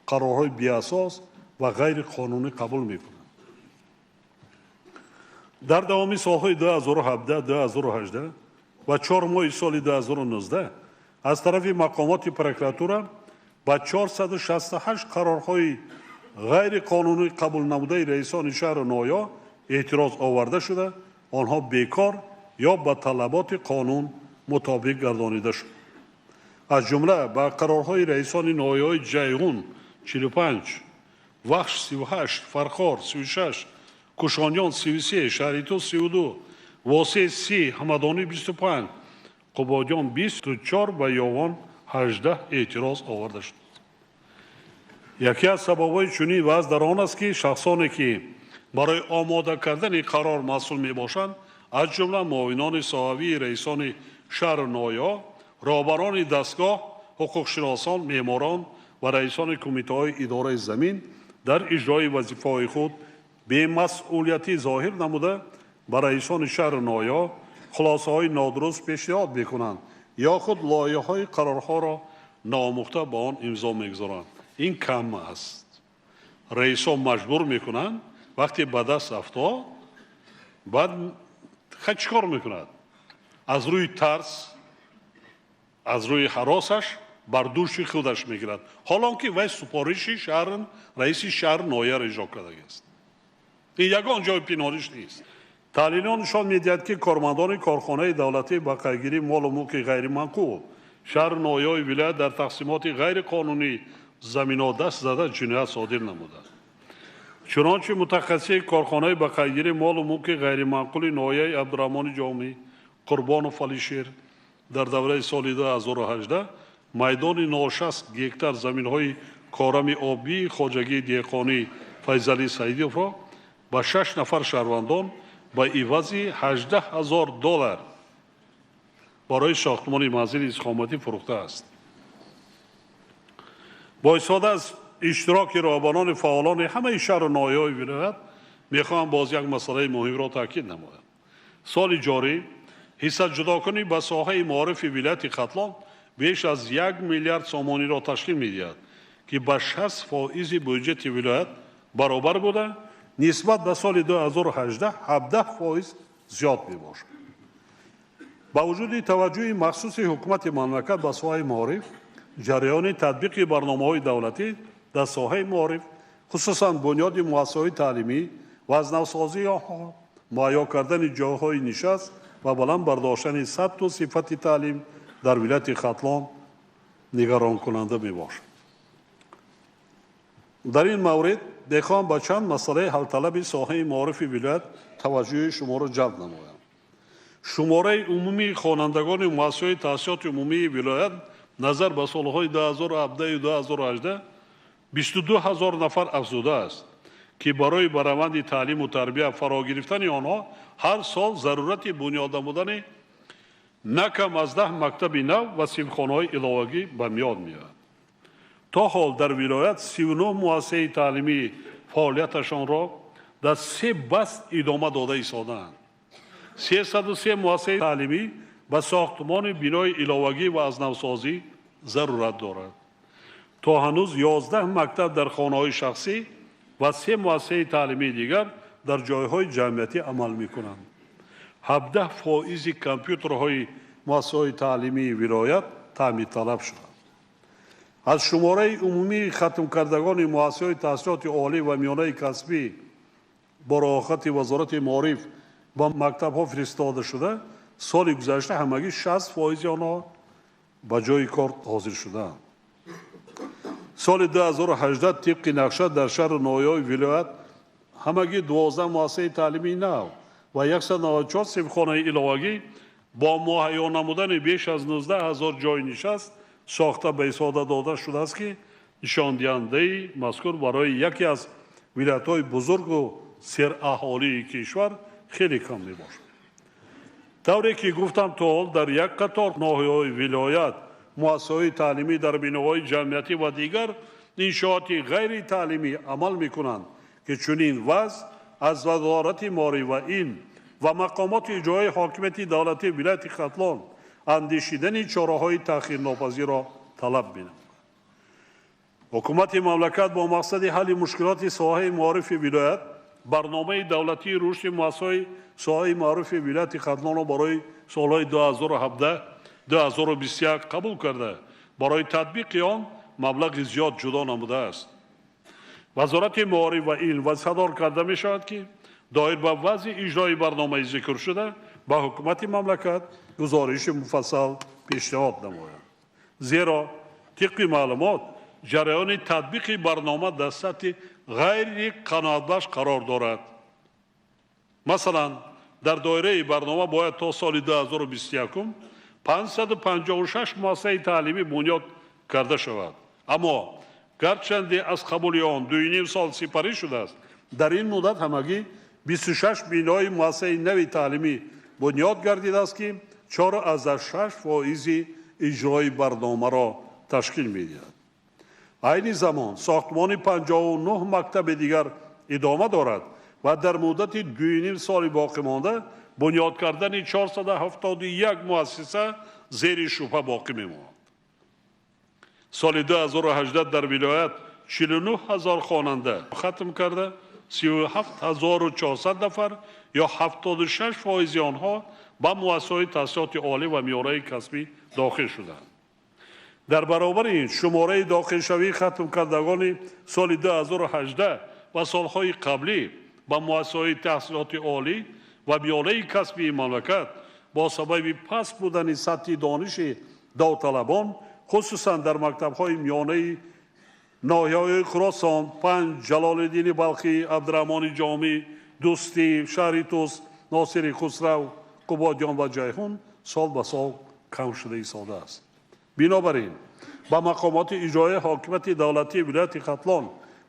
қарорҳои беасос ва ғайриқонунӣ қабул мекунанд. Дар давоми солҳои 2017, 2018 ва 4 моҳи соли 2019 аз тарафи мақомоти прокуратура ба 468 қарорҳои ғайриқонунӣ қабул намудаи раисони шаҳру ноҳия эътироз оварда шуда, онҳо бекор ё ба талаботи қонун мутобиқ гардонида шуд. Аз ҷумла ба қарорҳои раисони ноҳияҳои Ҷайҳун 45, Вахш 38, Фархор 36, Кушониён 33, Шаҳритӯз 32, Восеъ 30, Ҳамадонӣ 25, Қубодиён 24 ва Ёвон 18 эътироз оварда шуд. Яке аз сабабҳои чунин вазъ дар он аст, ки шахсоне ки барои омода кардани қарор масъул мебошанд, аз ҷумла муовинони соҳавии раисони шаҳру ноҳия, роҳбарони дастгоҳ, ҳуқуқшиносон, меъморон ва раисони кумитаҳои идораи замин дар иҷрои вазифаҳои худ бемасъулиятӣ зоҳир намуда, ба раисони шаҳру ноҳия хулосаҳои нодуруст пешниҳод мекунанд ё худ лоиҳаҳои қарорҳоро ноомӯхта ба он имзо мегузоранд. Ин кам аст. Раисон маҷбур мекунанд, вақте ба даст афтод, баъд чӣ кор мекунад? Аз рӯи тарс, аз рӯи ҳаросаш бар дӯши худаш мегирад. Ҳолон ки вай супориши шаҳр, раиси шаҳр ноҳияро иҷро кардагиаст. Ин ягон ҷои пинҳониш нест. Таҳлилҳо нишон медиҳад, ки кормандони корхонаи давлатӣ ба қайдгирии молу мулки ғайриманқул шаҳру ноҳияҳои вилоят дар тақсимоти ғайриқонунӣ заминҳо даст зада ҷиноят содир намуданд. Чунончи мутахассиси корхонаи ба қайдгирии молу мулки ғайриманқули ноҳияи Абдураҳмони Ҷомӣ Қурбонов Алишер дар давраи соли 2018 майдони 06 гектар заминҳои корами обии хоҷагии деҳқонӣ Файзалӣ Саидовро ба 6 нафар шаҳрвандон ба ивази 18 000 доллар барои сохтмони манзили истиқоматӣ фурӯхтааст. Бо истифода аз иштироки роҳбарони фаъолони ҳамаи шаҳру ноҳияҳои вилоят мехоҳам боз як масъалаи муҳимро таъкид намоям. Соли ҷорӣ ҳиссаҷудокунӣ ба соҳаи маорифи вилояти Хатлон беш аз 1 миллиард сомониро ташкил медиҳад, ки ба 60% бюҷети вилоят баробар буда, нисбат ба соли 2018 17% зиёд мебошад. Ба вуҷуди таваҷҷӯҳи махсуси ҳукумати мамлакат ба соҳаи маориф, ҷараёни татбиқи барномаҳои давлатӣ дар соҳаи маориф, хусусан бунёди муассисаҳои таълимӣ ва аз навсозии онҳо, муҳайё кардани ҷойҳои нишаст ва баланд бардоштани сатҳу сифати таълим дар вилояти Хатлон нигаронкунанда мебошад. Дар ин маврид мехоҳам ба чанд масъалаи ҳалталаби соҳаи маорифи вилоят таваҷҷӯҳи шуморо ҷалб намоям. Шумораи умумии хонандагони муассисаҳои таҳсилоти умумии вилоят назар ба солҳои 2017 2018 22 ҳазор нафар афзудааст, ки барои ба раванди таълиму тарбия фаро гирифтани онҳо ҳар сол зарурати бунёд намудани на кам аз 10 мактаби нав ва синфхонаҳои иловагӣ ба миён меояд. То ҳол дар вилоят 39 муассисаи таълимӣ фаъолияташонро дар се баст идома дода истодаанд. 303 муассисаи таълимӣ ба сохтмони бинои иловагӣ ва аз навсозӣ зарурат дорад. То ҳанӯз 11 мактаб дар хонаҳои шахсӣ ва се муассисаи таълимии дигар дар ҷойҳои ҷамъиятӣ амал мекунанд. 17% компютерҳои муассисаҳои таълимии вилоят таъмирталаб шуданд. Аз шумораи умумии хатмкардагони муассисаҳои таҳсилоти олӣ ва миёнаи касбӣ бо роҳхати Вазорати маориф ба мактабҳо фиристода шуда, соли гузашта ҳамагӣ 60% онҳо ба ҷои кор ҳозир шудаанд. Соли 2018 тибқи нақша дар шаҳру ноҳияҳои вилоят ҳамагӣ 12 муассисаи таълимии нав ва 194 синфхонаи иловагӣ бо муҳайё намудани беш аз 19 ҳазор ҷойи нишаст сохта ба истифода дода шудааст, ки нишондиҳандаи мазкур барои яке аз вилоятҳои бузургу сераҳолии кишвар хеле кам мебошад. Тавре ки гуфтам, то ҳол дар як қатор ноҳияҳои вилоят муассисаҳои таълимӣ дар биноҳои ҷамъиятӣ ва дигар иншооти ғайритаълимӣ амал мекунанд, ки чунин вазъ аз Вазорати маориф ва илм ва мақомоти иҷроияи ҳокимияти давлатии вилояти Хатлон андешидани чораҳои таъхирнопазирро талаб менамояд. Ҳукумати мамлакат бо мақсади ҳалли мушкилоти соҳаи маорифи вилоят барномаи давлатии рушди муассисаҳои соҳаи маорифи вилояти Хатлонро барои солҳои 2017-2021 қабул карда, барои татбиқи он маблағи зиёд ҷудо намудааст. Вазорати маориф ва илм вазифадор карда мешавад, ки доир ба вазъи иҷрои барномаи зикршуда ба ҳукумати мамлакат гузориши муфассал пешниҳод намояд. Зеро тибқи маълумот ҷараёни татбиқи барнома дар сатҳи ғайри қаноатбахш қарор дорад. Масалан, дар доираи барнома бояд то соли 2021 556 муассисаи таълимӣ бунёд карда шавад. Аммо гарчанде аз қабули он 2,5 сол сипарӣ шудааст, дар ин муддат ҳамагӣ 26 бинои муассисаи нави таълимӣ бунёд гардидааст, ки 4,6% иҷрои барномаро ташкил медиҳад. Айни замон сохтмони 59 мактаби дигар идома дорад ва дар муддати 2,5 соли боқӣ монда бунёд кардани 471 муассиса зери шубҳа боқӣ мемонад. Соли 2018 дар вилоят 49 ҳазор хонанда хатм карда, 37 400 нафар ё 76% онҳо ба муассисаҳои таҳсилоти олӣ ва миёнаи касбӣ дохил шуданд. Дар баробари ин шумораи дохилшавии хатмкардагони соли 2018 ва солҳои қаблӣ ба муассисаҳои таҳсилоти олӣ ва миёнаи касбии мамлакат бо сабаби паст будани сатҳи дониши довталабон, хусусан дар мактабҳои миёнаи ноҳияҳои Хуросон, Панҷ, Ҷалолиддини Балхӣ, Абдураҳмони Ҷомӣ, Дӯстӣ, шаҳри Тӯс, Носири Хусрав, Қубодиён ва Ҷайҳун сол ба сол кам шуда истодааст. Бинобар ин ба мақомоти иҷроияи ҳокимияти давлатии вилояти Хатлон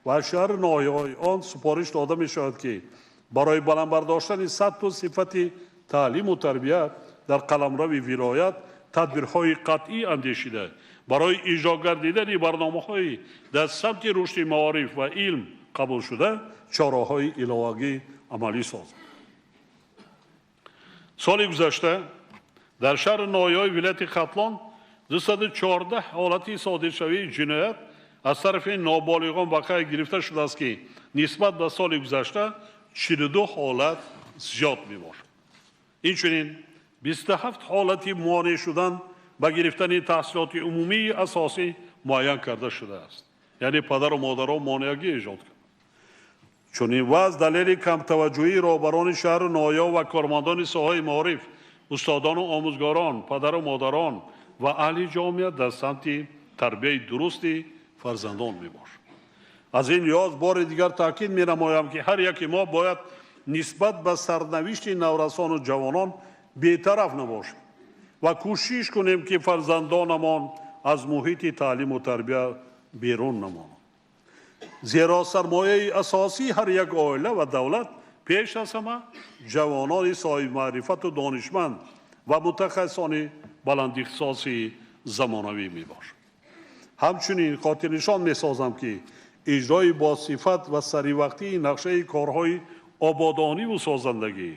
ва шаҳру ноҳияҳои он супориш дода мешавад, ки барои баланд бардоштани сатҳу сифати таълиму тарбия дар қаламрави вилоят тадбирҳои қатъӣ андешида, барои иҷро гардидани барномаҳои дар самти рушди маориф ва илм қабулшуда чораҳои иловагӣ амалӣ созанд. Соли гузашта дар шаҳру ноҳияҳои вилояти Хатлон 214 ҳолати содиршавии ҷиноят аз тарафи ноболиғон ба қайд гирифта шудааст, ки нисбат ба соли гузашта 42 ҳолат зиёд мебошад. Инчунин 27 ҳолати монеъ шудан ба гирифтани таҳсилоти умумии асосӣ муайян карда шудааст, яъне падару модарон монеагӣ эҷод кард. Чунин вазъ далели камтаваҷҷӯҳии роҳбарони шаҳру ноҳияҳо ва кормандони соҳаи маориф устодону омӯзгорон, падару модарон ва аҳли ҷомеа дар самти тарбияи дурусти фарзандон мебошад. Аз ин лиҳоз бори дигар таъкид менамоям, ки ҳар яке мо бояд нисбат ба сарнавишти наврасону ҷавонон бетараф набошем ва кӯшиш кунем, ки фарзандонамон аз муҳити таълиму тарбия берун намонанд. Зеро сармояи асосии ҳар як оила ва давлат пеш аз ҳама ҷавонони соҳибмаърифату донишманд ва мутахассисони баландихтисоси замонавӣ мебошад. Ҳамчунин хотирнишон месозам, ки иҷрои босифат ва саривақтии нақшаи корҳои ободониву созандагӣ,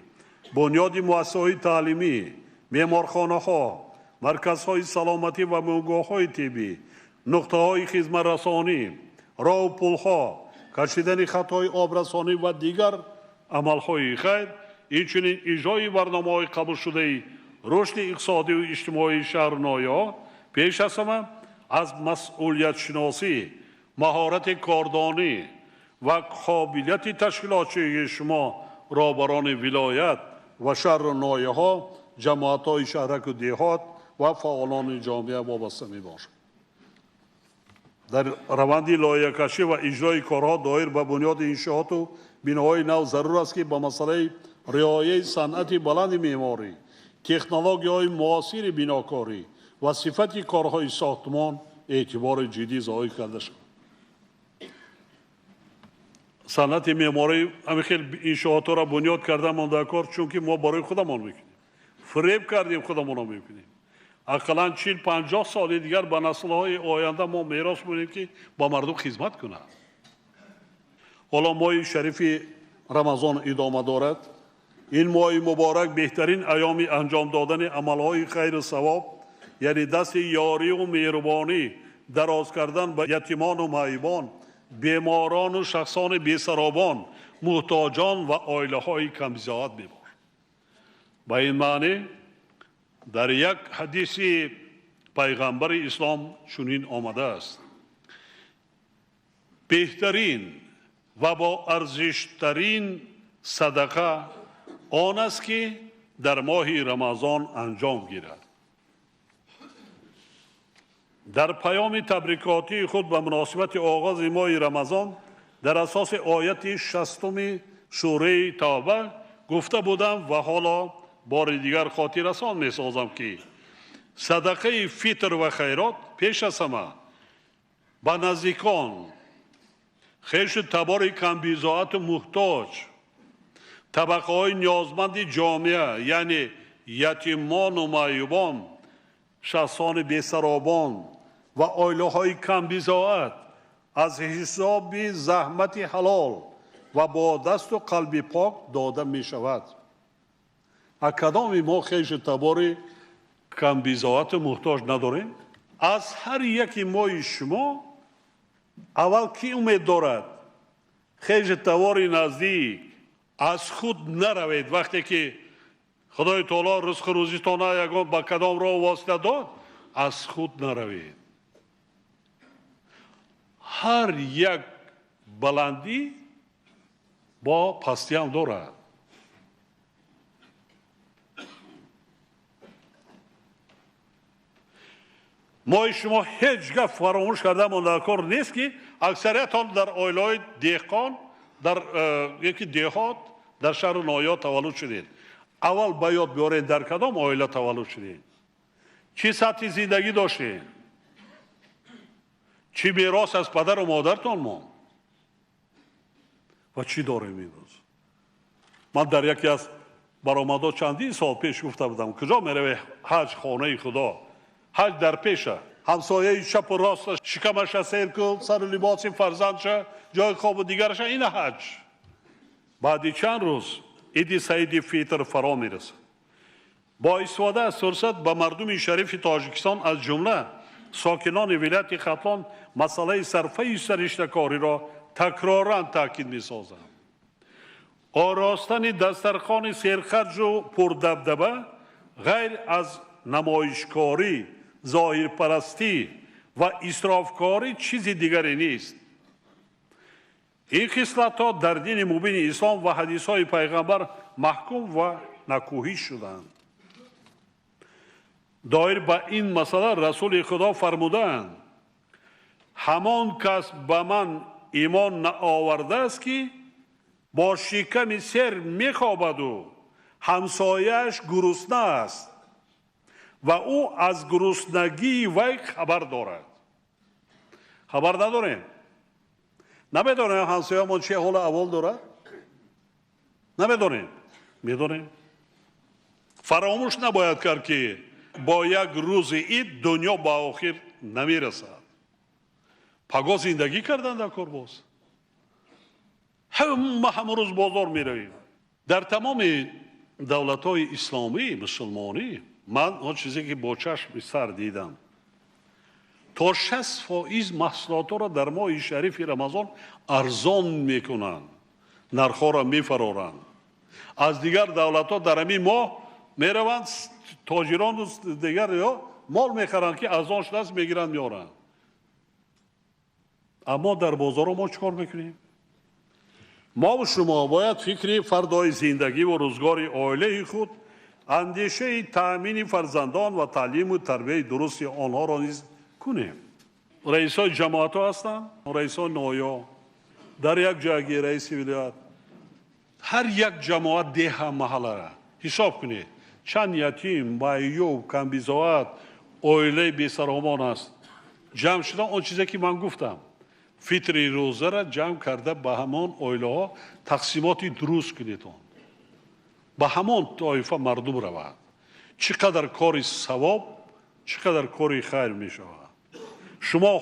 бунёди муассисаҳои таълимӣ, меҳмонхонаҳо, марказҳои саломатӣ ва мунгоҳҳои тиббӣ, нуқтаҳои хизматрасонӣ, роҳу пулҳо, кашидани хатҳои обрасонӣ ва дигар амалҳои хайр, инчунин иҷрои барномаҳои қабулшудаи рушди иқтисодию иҷтимоии шаҳру ноҳияҳо пеш аз ҳама аз масъулиятшиносӣ, маҳорати кордонӣ ва қобилияти ташкилотчии шумо роҳбарони вилоят ва шаҳру ноҳияҳо, ҷамоатҳои шаҳраку деҳот ва фаъолони ҷомеа вобаста мебошад. Дар раванди лоиҳакашӣ ва иҷрои корҳо доир ба бунёди иншооту биноҳои нав зарур аст, ки ба масъалаи риояи санъати баланди меъморӣ, технологияҳои муосири бинокорӣ ва сифати корҳои сохтмон эътибори ҷиддӣ зоҳир карда шавад. Санъати меъморӣ ҳамин хел иншоотҳоро бунёд карда монда кор, чунки мо барои худамон мекунем, фиреб кардем, худамонро мекунем. Ақаллан 40-50 соли дигар ба наслҳои оянда мо мерос монем, ки ба мардум хизмат кунад. Ҳоло моҳи шарифи Рамазон идома дорад. Ин моҳи муборак беҳтарин айёми анҷом додани амалҳои хайру савоб, яъне дасти ёриву меҳрубонӣ дароз кардан ба ятимону маъюбон, беморону шахсони бесаробон, муҳтоҷон ва оилаҳои камбизоат мебошад. Ба ин маънӣ дар як ҳадиси пайғамбари ислом чунин омадааст: беҳтарин ва боарзиштарин садақа он аст, ки дар моҳи Рамазон анҷом гирад. Дар паёми табрикотии худ ба муносибати оғози моҳи Рамазон дар асоси ояти 60 сураи Тавба гуфта будам ва ҳоло бори дигар хотиррасон месозам, ки садақаи фитр ва хайрот пеш аз ҳама ба наздикон, хешу табори камбизоату муҳтоҷ, табақаҳои ниёзманди ҷомеа, яъне ятимону маъюбон, шахсони бесаробон ва оилаҳои камбизоат аз ҳисоби заҳмати ҳалол ва бо дасту қалби пок дода мешавад. А кадоми мо хешу табори камбизоату муҳтоҷ надорем? Аз ҳар яки мои шумо аввал кӣ умед дорад? Хешу табори наздик. Аз худ наравед. Вақте ки Худои таоло ризқу рӯзитона ягон ба кадом роҳ восита дод, аз худ наравед. Ҳар як баландӣ бо пастиам дорад. Мои шумо ҳеҷ гаҳ фаромӯш карда мондакор нест, ки аксариятон дар оилаҳои деҳқон, дар яки деҳот, дар шаҳру ноҳияҳо таваллуд шудед. Аввал ба ёд биёред, дар кадом оила таваллуд шудед, чӣ сатҳи зиндагӣ доштед, чӣ мерос аз падару модартон монд ва чӣ дорем имрӯз. Ман дар яке аз баромадҳо чандин сол пеш гуфта будам: куҷо мераве? Ҳаҷ, хонаи Худо. Ҳаҷ дар пеша, ҳамсояи чапу роста шикамаша сер кун, сару либоси фарзандша, ҷои хобу дигараша, ина ҳаҷ. Баъди чанд рӯз иди саиди фитр фаро мерасад. Бо истифода аз фурсат ба мардуми шарифи Тоҷикистон, аз ҷумла сокинони вилояти Хатлон, масъалаи сарфаи сариштакориро такроран таъкид месозам. Оростани дастархони серхарҷу пурдабдаба ғайр аз намоишкорӣ, зоҳирпарастӣ ва исрофкорӣ чизи дигаре нест. Ин хислатҳо дар дини мубини ислом ва ҳадисҳои пайғамбар маҳкум ва накӯҳиш шуданд. Доир ба ин масъала Расули Худо фармудаанд: ҳамон кас ба ман имон наовардааст, ки бо шиками сер мехобаду ҳамсояаш гурусна аст ва ӯ аз гуруснагии вай хабар дорад. Хабар надорем? Намедонем ҳамсоямон чӣ ҳолу аҳвол дорад? Намедонем? Медонем. Фаромӯш набояд кард, ки бо як рӯзи ид дунё ба охир намерасад. Паго зиндагӣ кардан дар кор боз. Ҳама ҳамон рӯз бозор меравем. Дар тамоми давлатҳои исломӣ, мусулмонӣ, ман он чизе ки бо чашми сар дидам, то 60% маҳсулотҳоро дар моҳи шарифи Рамазон арзон мекунанд, нархҳоро мефароранд. Аз дигар давлатҳо дар ҳамин моҳ мераванд тоҷирону дигар ё мол мехаранд, ки арзон шудааст, мегиранд, меоранд. Аммо дар бозорҳо мо чӣ кор мекунем? Мову шумо бояд фикри фардои зиндагӣ ва рӯзгори оилаи худ, андешаи таъмини фарзандон ва таълиму тарбияи дурусти онҳоро низ кунем. Раисои ҷамоатҳо ҳастанд, раисои ноҳияҳо, дар як ҷойги раиси вилоят, ҳар як ҷамоат, деҳа, маҳаллара ҳисоб кунед, чанд ятим, маъюб, камбизоат, оилаи бесаромон аст. Ҷамъ шуда он чизе ки ман гуфтам, фитри рӯзара ҷамъ карда ба ҳамон оилаҳо тақсимоти дуруст кунед, он ба ҳамон тоифа мардум равад. Чӣ қадар кори савоб, чӣ қадар кори хайр мешавад. Шумо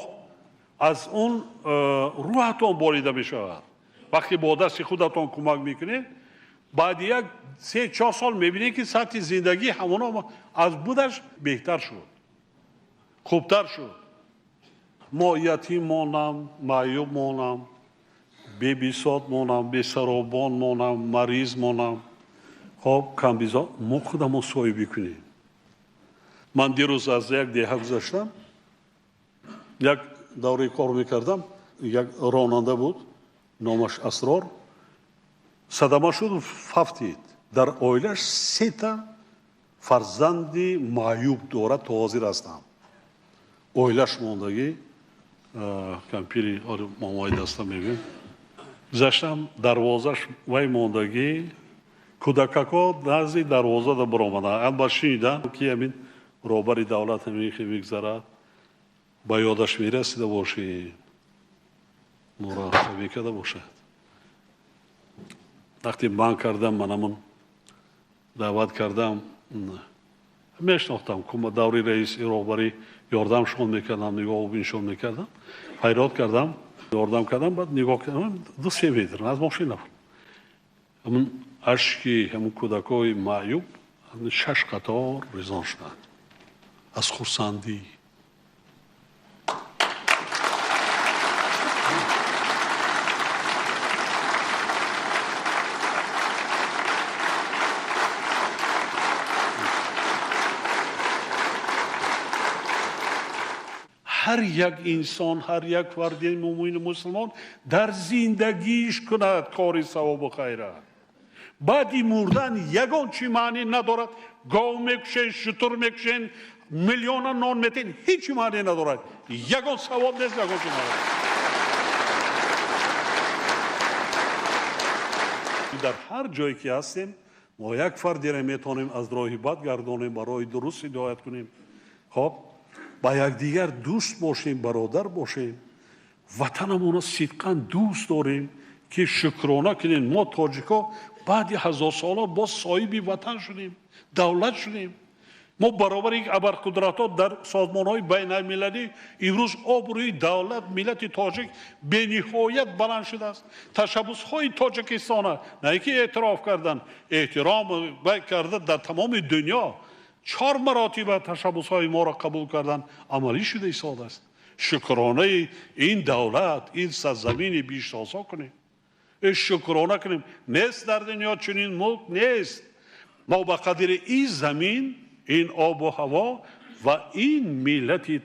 аз он рӯҳатон борида мешавад. Вақте бо дасти худатон кӯмак мекунед, баъди як 3-4 сол мебинед, ки сатҳи зиндагӣ ҳамоно аз будаш беҳтар шуд, хубтар шуд. Мо ятим монам, маъюб монам, бебисот монам, бесаробон монам, мариз монам, хоб камбизо, мо худамо соҳибӣ кунем. Ман дирӯз аз як деҳа гузаштам, як давраи кор мекардам, як ронанда буд, номаш Асрор, садама шуд, фавтид. Дар оилаш 3 фарзанди маъюб дорад, то ҳозир ҳастанд. Оилаш мондагӣ, кампири момои даста мегӯем. Гузаштам, дарвозаш вай мондагӣ, кӯдакако назди дарвозада баромаданд. Ан шунидам, ки ҳамин роҳбари давлат ҳамин хел мегузарад, ба ёдаш мерасида бошӣ, моро мекарда бошад. Вақте ман кардам, ман ҳамон даъват кардам, мешнохтам, даври раиси роҳбарӣ ёрдамшон мекардам, нигоҳубиншон мекардам, ҳайрот кардам, ёрдам кардам, баъд нигоҳ кардам, 2-3 метр аз мошина. Ҳамун ашки ҳамун кӯдакҳои маъюб 6 қатор резон шуданд аз хурсандӣ. Ҳар як инсон, ҳар як фарди мӯмину мусулмон дар зиндагиш кунад кори савобу хайра. Баъди мурдан ягон чӣ маънӣ надорад. Гов мекушен, шутур мекушен, миллиона нон метен, ҳеҷ маънӣ надорад. Ягон савоб нест, ягон чӣ надорад. Дар ҳар ҷое ки ҳастем, мо як фардиро метавонем аз роҳи бад гардонем, ба роҳи дуруст ҳидоят кунем. Хоб, ба якдигар дӯст бошем, бародар бошем, ватанамонро сидқан дӯст дорем, ки шукрона кунем. Мо тоҷикҳо баъди 1000 сола боз соҳиби ватан шудем, давлат шудем. Мо баробари абарқудратҳо дар созмонҳои байналмилалӣ имрӯз обрӯи давлат, миллати тоҷик бениҳоят баланд шудааст. Ташаббусҳои Тоҷикистона на ин ки эътироф кардан, эҳтиром карда дар тамоми дунё 4 маротиба ташаббусҳои моро қабул кардан амалӣ шуда истодааст. Шукронаи ин давлат, ин сарзамини бештосо кунем, шукрона кунем. Нест дар дунё чунин мулк нест. Мо ба қадри ин замин, ин обу ҳаво ва ин миллати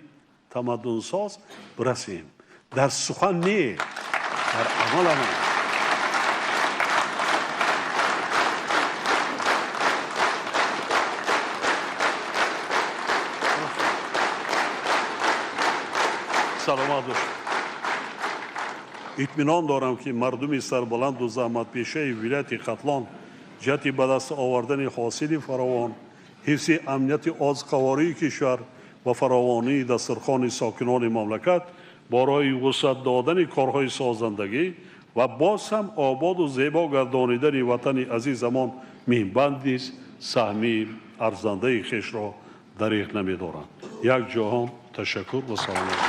тамаддунсоз бирасем. Дар сухан не, дар амаламон. Саломат бошед. Итминон дорам, ки мардуми сарбаланду заҳматпешаи вилояти Хатлон ҷиҳати ба даст овардани ҳосили фаровон, ҳифзи амнияти озуқавории кишвар ва фаровонии дастархони сокинони мамлакат барои вусъат додани корҳои созандагӣ ва боз ҳам ободу зебо гардонидани ватани азизамон минбаъд низ саҳми арзандаи хешро дареғ намедоранд. Як ҷаҳон ташаккур ва саломат.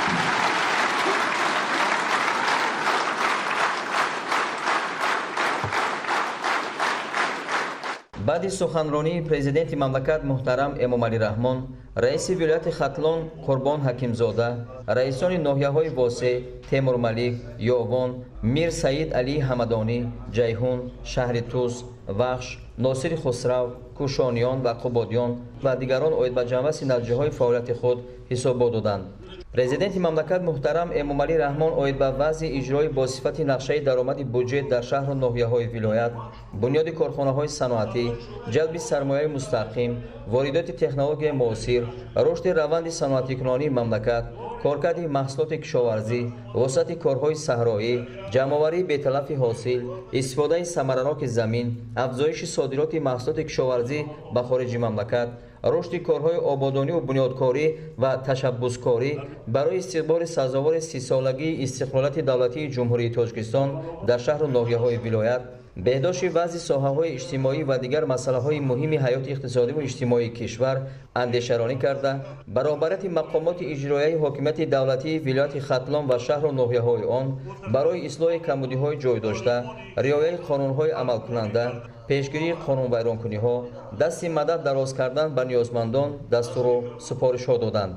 Баъди суханронии президенти мамлакат муҳтарам Эмомалӣ Раҳмон, раиси вилояти Хатлон Қурбон Ҳакимзода, раисони ноҳияҳои Восеъ, Темурмалик, Ёвон, Мир Саид Алии Ҳамадонӣ, Ҷайҳун, шаҳри Тус, Вахш, Носири Хусрав, Кушониён ва Қубодиён ва дигарон оид ба ҷамъбасти натиҷаҳои фаъолияти худ ҳисобот доданд. Президенти мамлакат муҳтарам Эмомалӣ Раҳмон оид ба вазъи иҷрои бо сифати нақшаи даромади буҷет дар шаҳру ноҳияҳои вилоят, бунёди корхонаҳои саноатӣ, ҷалби сармояи мустақим, воридоти технологияи муосир, рушди раванди саноатикунонии мамлакат, коркарди маҳсулоти кишоварзӣ, вусъати корҳои саҳроӣ, ҷамъоварии беталафи ҳосил, истифодаи самараноки замин, афзоиши содироти маҳсулоти кишоварзӣ ба хориҷи мамлакат, рушди корҳои ободониву бунёдкорӣ ва ташаббускорӣ барои истиқболи сазовори 30-солагии истиқлолияти давлатии Ҷумҳурии Тоҷикистон дар шаҳру ноҳияҳои вилоят, беҳдошти вазъи соҳаҳои иҷтимоӣ ва дигар масъалаҳои муҳими ҳаёти иқтисодиву иҷтимоии кишвар андешаронӣ карда, баробарияти мақомоти иҷроияи ҳокимияти давлатии вилояти Хатлон ва шаҳру ноҳияҳои он барои ислоҳи камбудиҳои ҷой дошта, риояи қонунҳои амалкунанда, пешгирии қонунвайронкуниҳо, дасти мадад дароз кардан ба ниёзмандон дастуру супоришҳо доданд.